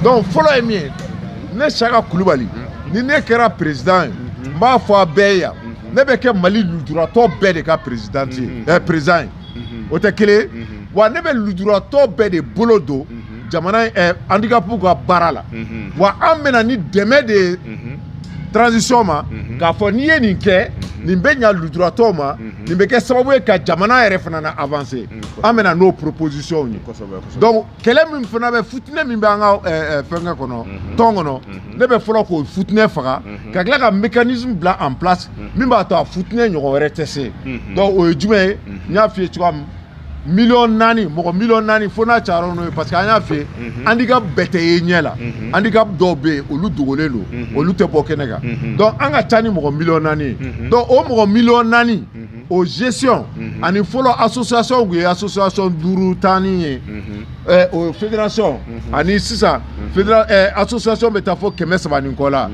Donc fɔlɔ ye min ye, ne Siaka Kulubali ni ne kɛra président ye, n b'a fɔ a bɛɛ ye yan, ne bɛ kɛ Mali lujuratɔ bɛɛ de ka présidente ye, président ye. O tɛ kelen ye. Wa ne bɛ lujuratɔ bɛɛ de bolo don jamana handicap ka baara la. Wa an bɛna ni dɛmɛ de ye transition ma k'a fɔ n'i ye nin kɛ nin bɛ ɲa lujuratɔw ma, nin bɛ kɛ sababu ye ka jamana yɛrɛ fana na avancer. An bɛna n'o proposition ye. Donc kɛlɛ min fana bɛ futinɛ min bɛ an ka fɛnkɛ kɔnɔ tɔn kɔnɔ, ne bɛ fɔlɔ k'o futinɛ faga ka tila ka mécanisme bila en place min b'a to a futinɛ ɲɔgɔn wɛrɛ tɛ se. Donc o ye jumɛn ye? N y'a f'i ye cogoya min, 4 millions mɔgɔ 4 millions fo n'a cayara n'o ye parce que an y'a f'i ye handicap bɛɛ tɛ ye ɲɛ la. Handicap dɔw bɛ yen olu dogolen don, olu tɛ bɔ kɛnɛ kan. Donc an ka ca ni mɔgɔ 4 millions ye. Donc o mɔgɔ 4 millions o gestion ani fɔlɔ association kun ye association 5 tanni ye, o fédération ani sisan association bɛ taa fo 300 ni kɔ la.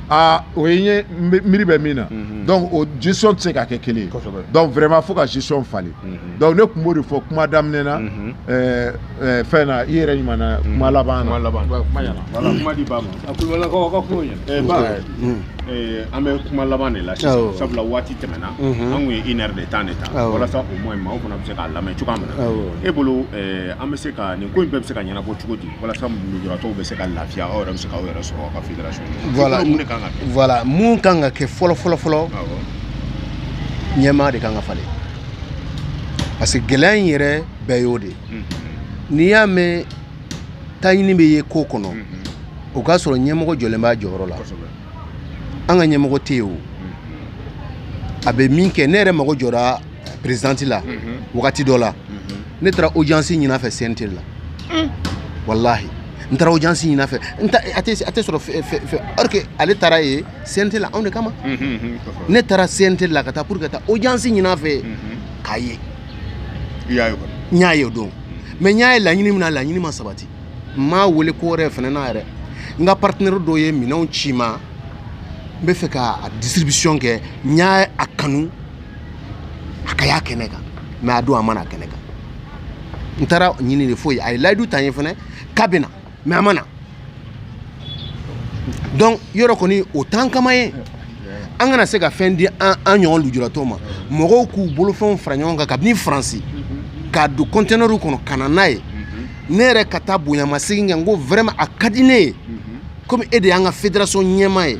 Aa o ye n ye miiri bɛ min na. Donc o gestion tɛ se ka kɛ kelen ye. Donc vraiment fo ka gestion falen. Donc ne tun b'o de fɔ kuma daminɛ na fɛn na i yɛrɛ ɲuman na kuma laban na. Kuma di ba ma. Ba, an bɛ kuma laban de la sisan sabula waati tɛmɛna, an kun ye 1 heure de temps de ta walasa au moins maaw fana bɛ se k'a lamɛn cogoya min na. E bolo an bɛ se ka nin ko in bɛɛ bɛ se ka ɲɛnabɔ cogo di walasa lujuratɔw bɛ se ka lafiya, aw yɛrɛ bɛ se k'aw yɛrɛ sɔrɔ aw ka fédération? Voilà, voilà mun kan ka kɛ fɔlɔ fɔlɔ fɔlɔ, ɲɛmaa de kan ka falen parce que gɛlɛya in yɛrɛ bɛɛ y'o de ye. N'i y'a mɛn taɲini bɛ ye ko kɔnɔ, o k'a sɔrɔ ɲɛmɔgɔ jɔlen b'a jɔyɔrɔ la. An ka ɲɛmɔgɔ tɛ yen o, a bɛ min kɛ, ne yɛrɛ mago jɔra présidente la wagati dɔ la. Ne taara audience ɲini a fɛ CNT la, walahi n taara audience ɲini a fɛ, a tɛ sɔrɔ fɛ or que ale taara yen CNT la anw de kama. Ne taara CNT la ka taa pour que ka taa audience ɲini a fɛ k'a ye. N y'a ye o don, mais n y'a ye laɲini min na, laɲini ma sabati. N m'a wele ko wɛrɛ fɛnɛ n'a yɛrɛ. N ka partenaire dɔw ye minɛnw ci n ma, n bɛ fɛ ka distribution kɛ, n y'a a kanu a ka y'a kɛnɛ kan, mais a don a ma na kɛnɛ kan. N taara ɲini de foyi, a ye layidu ta n ye fɛnɛ k'a bɛ na, mais a ma na. Donc yɔrɔ kɔni o t'an kama ye. An kana se ka fɛn di an ɲɔgɔn lujuratɔw ma. Mɔgɔw k'u bolofɛnw fara ɲɔgɔn kan kabini Faransi k'a don conteneur kɔnɔ ka na n'a ye. Ne yɛrɛ ka taa bonyamasegin kɛ, n ko vraiment a ka di ne ye komi e de y'an ka fédération ɲɛmaa ye,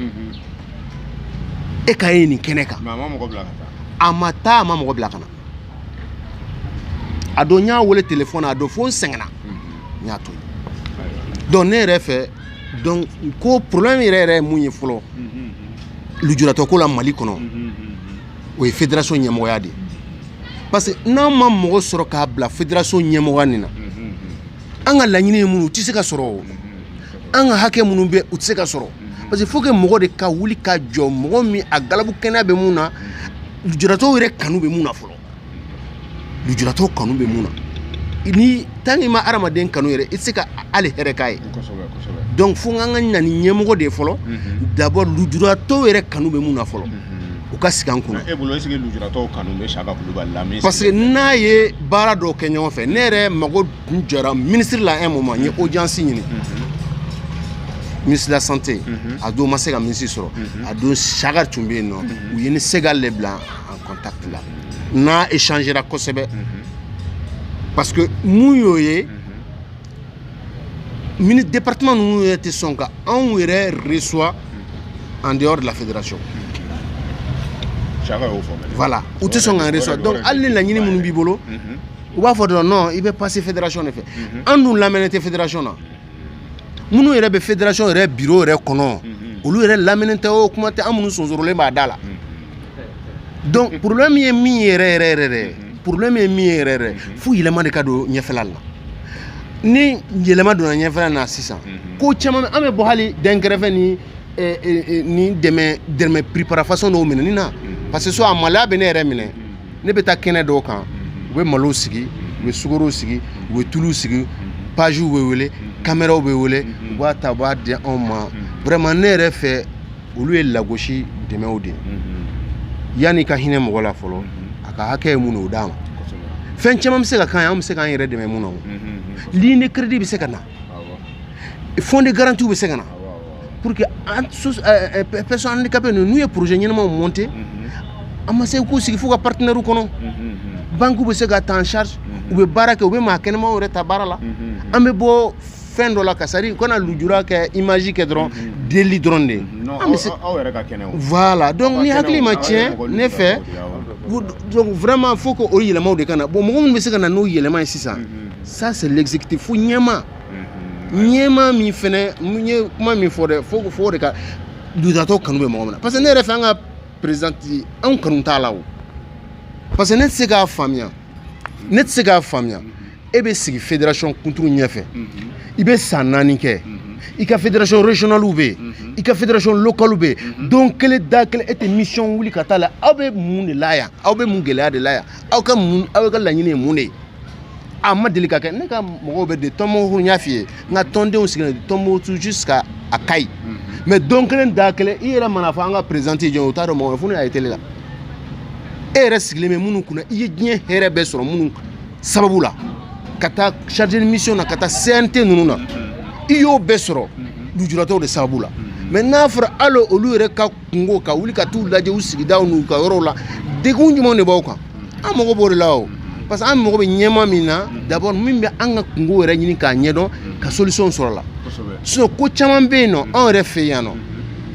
e ka ye nin kɛnɛ kan. A ma taa, a ma mɔgɔ bila ka na. A don n y'a wele téléphone na, a don fo n sɛgɛnna, n y'a to yen. Donc ne yɛrɛ fɛ, donc ko problème yɛrɛ yɛrɛ ye mun ye fɔlɔ lujuratɔ ko la Mali kɔnɔ, o ye fédération ɲɛmɔgɔya de ye. Parce que n'an ma mɔgɔ sɔrɔ k'a bila fédération ɲɛmɔgɔya nin na, an ka laɲini ye mun ye, u tɛ se ka sɔrɔ o. An ka hakɛ minnu bɛ, u tɛ se ka sɔrɔ. Parce que faut que mɔgɔ de ka wuli ka jɔ, mɔgɔ min a galabu kɛnɛya bɛ mun na, lujuratɔw yɛrɛ kanu bɛ mun na fɔlɔ. Lujuratɔw kanu bɛ mun na. Ni tant que i ma hadamaden kanu yɛrɛ, i tɛ se ka hali hɛrɛ k'a ye. Donc fo an ka na ni ɲɛmɔgɔ de ye fɔlɔ. D'abord lujuratɔw yɛrɛ kanu bɛ mun na fɔlɔ. U ka sigi an kunna. E bolo est ce que lujuratɔw kanu bɛ Saka Kulubali la min? Parce que n'a ye baara dɔw kɛ ɲɔgɔn fɛ, ne yɛrɛ mago tun jɔra ministre la un moment, n ye audience ɲini. Ministre de la santé, a don ma se ka ministre sɔrɔ, a don Saka tun bɛ yen nɔ, u ye ni Segal de bila en contact la. N'a échangera kosɛbɛ. Parce que mun y'o ye, ministre département ninnu yɛrɛ tɛ sɔn ka anw yɛrɛ reçoit en dehors de la fédération. Voilà, u tɛ sɔn k'an reçoit. Donc hali ni laɲini minnu b'i bolo, u b'a fɔ dɔrɔn non, i bɛ passer fédération de fɛ. An dun lamɛnnen tɛ fédération na. Minnu yɛrɛ bɛ fédération yɛrɛ bureau yɛrɛ kɔnɔ, olu yɛrɛ lamɛnnen tɛ, o kuma tɛ an minnu sonsorolen b'a da la. Donc problème ye min yɛrɛ yɛrɛ yɛrɛ yɛrɛ, problème ye min ye yɛrɛ yɛrɛ, fo yɛlɛma de ka don ɲɛfɛla la. Ni yɛlɛma donna ɲɛfɛla na sisan, ko caman an bɛ bɔ hali dɛnkɛrɛfɛ ni ni dɛmɛ préparation dɔw minɛni na. Parce que so a maloya bɛ ne yɛrɛ minɛ, ne bɛ taa kɛnɛ dɔw kan, u bɛ malow sigi, u bɛ sukaro sigi, u bɛ tuluw sigi, pagew bɛ wele, caméraw bɛ wele, u b'a ta u b'a di anw ma. Vraiment ne yɛrɛ fɛ, olu ye lagosi dɛmɛw de ye. Yanni i ka hinɛ mɔgɔ la fɔlɔ, a ka hakɛ ye mun ye, o d'a ma. Fɛn caman bɛ se ka k'an ye, an bɛ se k'an yɛrɛ dɛmɛ mun na o. Ligne de crédit bɛ se ka na, fonds de garantie bɛ se ka na pour que an personnes handicapées ninnu, n'u ye projet ɲɛnamaw monter, an ma se k'u sigi f'u ka partenaire kɔnɔ. Banque bɛ se ka ta en charge, u bɛ baara kɛ, u bɛ maa kɛnɛmaw yɛrɛ ta baara la. An bɛ bɔ fɛn dɔ la ka c'est à dire u kana lujura kɛ image kɛ dɔrɔn, deli dɔrɔn de ye. An bɛ se aw yɛrɛ ka kɛnɛ o. Voilà, donc ni hakili ma tiɲɛ ne fɛ, donc vraiment faut que o yɛlɛmaw de ka na. Bon, mɔgɔ minnu bɛ se ka na n'o yɛlɛma ye sisan, ça c'est l'exécutif, fo ɲɛma. Ɲɛma min fɛnɛ, n ye kuma min fɔ dɛ, fo de ka lujuratɔ kanu bɛ mɔgɔ min na. Parce que ne yɛrɛ fɛ, an ka président anw kanu t'a la o. Parce que ne tɛ se k'a faamuya, ne tɛ se k'a faamuya. E bɛ sigi fédération kunturu ɲɛfɛ, i bɛ san 4 kɛ, i ka fédération régionale bɛ yen, i ka fédération locale bɛ yen, don kelen da kelen e tɛ mission wuli ka taa la. Aw bɛ mun de la yan? Aw bɛ mun gɛlɛya de la yan? Aw ka mun, aw ka laɲini ye mun de ye? A ma deli ka kɛ. Ne ka mɔgɔw bɛ de Tɔnbukutu, n y'a f'i ye, n ka tɔndenw sigilen Tɔnbukutu jusqu'à a Kayi. Mais don kelen da kelen, i yɛrɛ mana fɔ an ka président jɔn ye, o t'a dɔn mɔgɔ fo n'o y'a ye télé la. E yɛrɛ sigilen bɛ minnu kunna, i ye diɲɛ hɛrɛ bɛɛ sɔrɔ minnu sababu la, ka taa chargé de mission na, ka taa CNT ninnu na, i y'o bɛɛ sɔrɔ lujuratɔw de sababu la. Mais n'a fɔra hali olu yɛrɛ ka kungo ka wuli ka t'u lajɛ u sigidaw n'u ka yɔrɔw la, degun jumɛn de b'aw kan? An mago b'o de la o. Parce que an mago bɛ ɲɛma min na, d'abord min bɛ an ka kungo yɛrɛ ɲini k'a ɲɛdɔn, ka solution sɔrɔ a la. Sinon ko caman bɛ yen nɔ, anw yɛrɛ fɛ yan nɔ,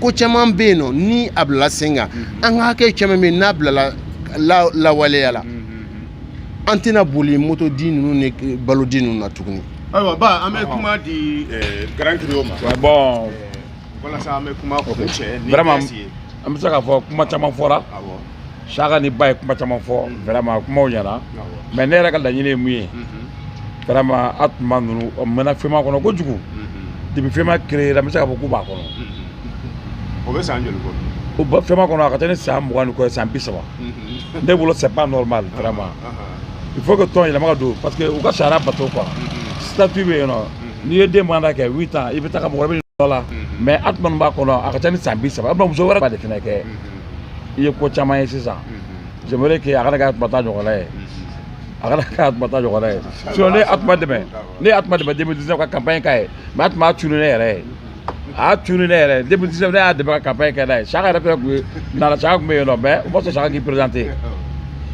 ko caman bɛ yen nɔ ni a bilala sen kan, an ka hakɛ caman bɛ yen n'a bilala lawaleya la, an tɛna boli moto di ninnu ni balo di ninnu na tuguni. Ayiwa ba, an bɛ kuma di Grand Griot ma. Bon, walasa an bɛ kuma kuncɛ ni vraiment bɛɛ ye. An bɛ se k'a fɔ kuma caman fɔra. Saka ni ba ye kuma caman fɔ, vraiment kumaw ɲɛna. Mais ne yɛrɛ ka laɲini ye mun ye? Vraiment a tuma ninnu, a mɛnna FEMA kɔnɔ kojugu. Depuis FEMA créé la, n bɛ se k'a fɔ k'u b'a kɔnɔ. O bɛ san joli bɔ? O ba FEMA kɔnɔ, a ka ca ni san 20 ni kɔ ye, san 30. Ne bolo c'est pas normal vraiment. Il faut que tɔn yɛlɛma ka don parce que u ka sariya bato quoi. Statut bɛ yen nɔ. N'i ye den mandat kɛ 8 ans, i bɛ taga mɔgɔ wɛrɛ bɛ nɔ la. Mais a tuma b'a kɔnɔ, a ka ca ni san 30. A bɛna muso wɛrɛ ba de fɛnɛ kɛ. I ye ko caman ye sisan. J'aimerais que a kana kɛ Atuma ta ɲɔgɔnna ye. A kana kɛ Atuma ta ɲɔgɔnna ye. Sinon ne ye Atuma dɛmɛ. Ne ye Atuma dɛmɛ 2019 ka campagne k'a ye. Mais Atuma y'a tunu ne yɛrɛ ye. A y'a tunu ne yɛrɛ ye. 2019 ne y'a dɛmɛ ka campagne kɛ n'a ye. Saka yɛrɛ fɛnɛ tun ye nana, Saka tun bɛ yen nɔ, mais u ma sɔn Saka k'i présenter.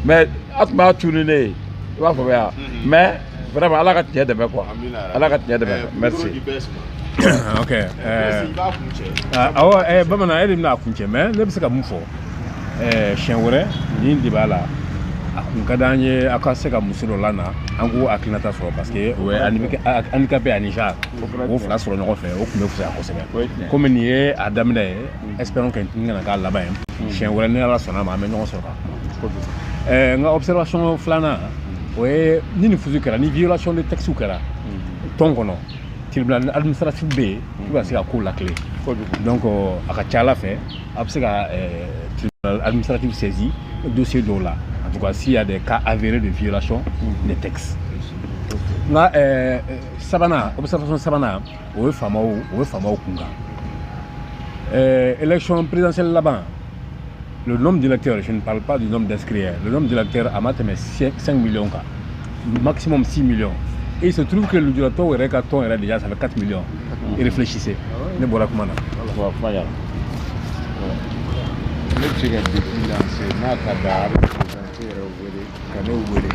Mais Atuma y'a tunu ne ye. I b'a faamuya. Mais vraiment Ala ka tiɲɛ dɛmɛ quoi. Ala ka tiɲɛ dɛmɛ. Merci. Ok. Awɔ, bamanan e de bɛna a kuncɛ, mais ne bɛ se ka mun fɔ? Siɲɛ wɛrɛ nin de b'a la, a kun ka d'an ye aw ka se ka muso dɔ lana, an k'o hakilinata sɔrɔ, parce que o ye handicapé ani genre o fila sɔrɔ ɲɔgɔn fɛ, o tun bɛ fisaya kosɛbɛ. Komi nin ye a daminɛ ye, espérons que nin kana k'a laban ye. Siɲɛ wɛrɛ ni Ala sɔnna a ma, an bɛ ɲɔgɔn sɔrɔ ka kuma. N ka observation filanan, o ye ni nin fusu kɛra, ni violation de texte kɛra tɔn kɔnɔ, tribunal administratif bɛ yen pour ka se ka kow latilen. Donc a ka ca ala fɛ, a bɛ se ka tribunal administratif saisi dossier dɔw la, en tout cas s'il y a des cas avérés de violation des textes. Nka sabanan, observation sabanan, o ye faamaw kun kan. Élection présidentielle laban, le nombre d'électeurs, je ne parle pas du nombre d'inscrits, le nombre d'électeurs a ma tɛmɛ 5 millions kan, maximum 6 millions. Et il se trouve que lujuratɔw yɛrɛ ka tɔn yɛrɛ déjà ça fait 4 millions. Et réfléchissez. Ne bɔra kuma na. Ne bɛ se ka défi lancer n'a ka da, a bɛ présidente yɛrɛ wele ka ne wele.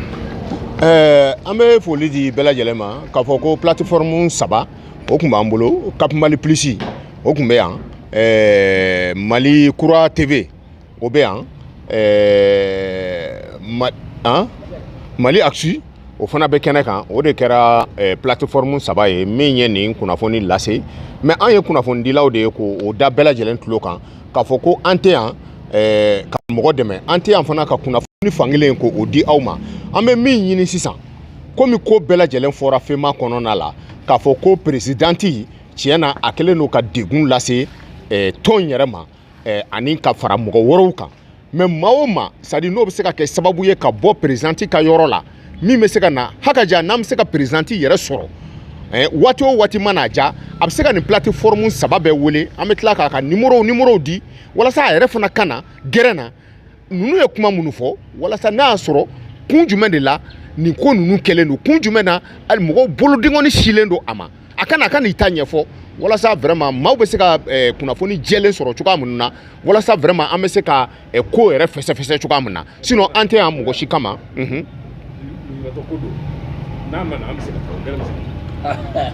An bɛ foli di bɛɛ lajɛlen ma k'a fɔ ko plateforme 3 o tun b'an bolo. Cap Mali Plus o tun bɛ yan, Mali Kura TV o bɛ yan, Mali Actu o fana bɛ kɛnɛ kan. O de kɛra plateforme 3 ye min ye nin kunnafoni lase. Mais an ye kunnafonidilaw de ye k'o da bɛɛ lajɛlen tulo kan k'a fɔ ko an tɛ yan ka mɔgɔ dɛmɛ, an tɛ yan fana ka kunnafoni fankelen k'o di aw ma. An bɛ min ɲini sisan, komi ko bɛɛ lajɛlen fɔra FEMA kɔnɔna la k'a fɔ ko présidente tiɲɛ na a kɛlen don ka degun lase tɔn yɛrɛ ma, ani ka fara mɔgɔ wɛrɛw kan. Mais maa o maa, c'est à dire n'o bɛ se ka kɛ sababu ye ka bɔ présidente ka yɔrɔ la, min bɛ se ka na hakaja, n'an bɛ se ka présidente yɛrɛ sɔrɔ waati o waati mana ja, a bɛ se ka nin plateforme 3 bɛɛ wele. An bɛ tila k'a ka numéro di walasa a yɛrɛ fana ka na gɛrɛ na ninnu ye kuma minnu fɔ, walasa n'a y'a sɔrɔ kun jumɛn de la nin ko ninnu kɛlen don, kun jumɛn na hali mɔgɔw bolodengɔnni silen don a ma, a ka n'i ta ɲɛfɔ walasa vraiment maaw bɛ se ka kunnafoni jɛlen sɔrɔ cogoya minnu na, walasa vraiment an bɛ se ka ko yɛrɛ fɛsɛfɛsɛ cogoya min na. Sinon an tɛ yan mɔgɔ si kama.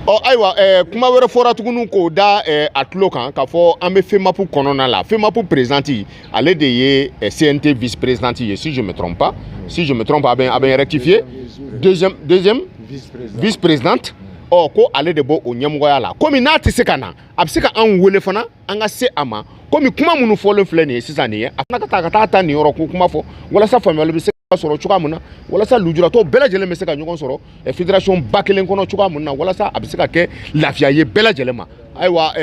Ɔ ayiwa, kuma wɛrɛ fɔra tuguni k'o da a tulo kan k'a fɔ an bɛ FEMAP kɔnɔna la. FEMAP présidente ale de ye CNT vice présidente ye, si je me trompe pas, si je me trompe a bɛ rectifier, deuxième vice présidente. Ɔ ko ale de b'o o ɲɛmɔgɔya la. Komi n'a tɛ se ka na, a bɛ se ka anw wele fana an ka se a ma, komi kuma minnu fɔlen filɛ nin ye sisan nin ye, a fana ka taa ka taa ta nin yɔrɔ ko kuma fɔ walasa faamuyali bɛ se ka sɔrɔ cogoya min na, walasa lujuratɔw bɛɛ lajɛlen bɛ se ka ɲɔgɔn sɔrɔ fédération ba kelen kɔnɔ cogoya min na, walasa a bɛ se ka kɛ lafiya ye bɛɛ lajɛlen ma. Ayiwa,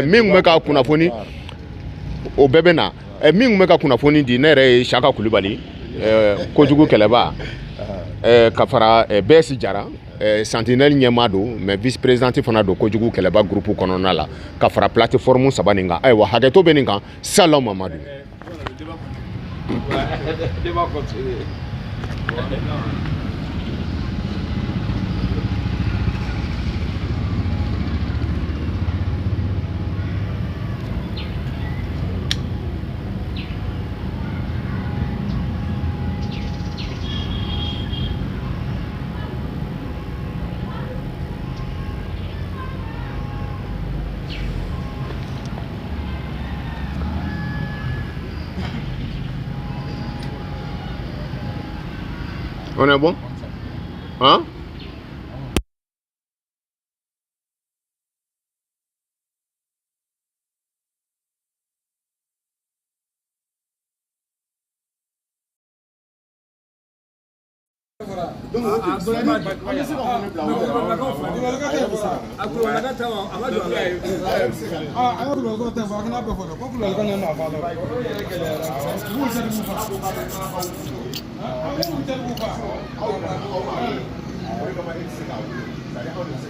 min tun bɛ ka kunnafoni o bɛɛ bɛ na, min tun bɛ ka kunnafoni di, ne yɛrɛ ye Saka Kulibali, kojugu kɛlɛba, ka fara BS Jara, sentinelle ɲɛmaa don, mais vice présidente fana don kojugu kɛlɛba groupe kɔnɔna la, ka fara plateforme 3 nin kan. Ayiwa, hakɛto bɛ nin kan. Salam Mamadu. On est bon? Hein?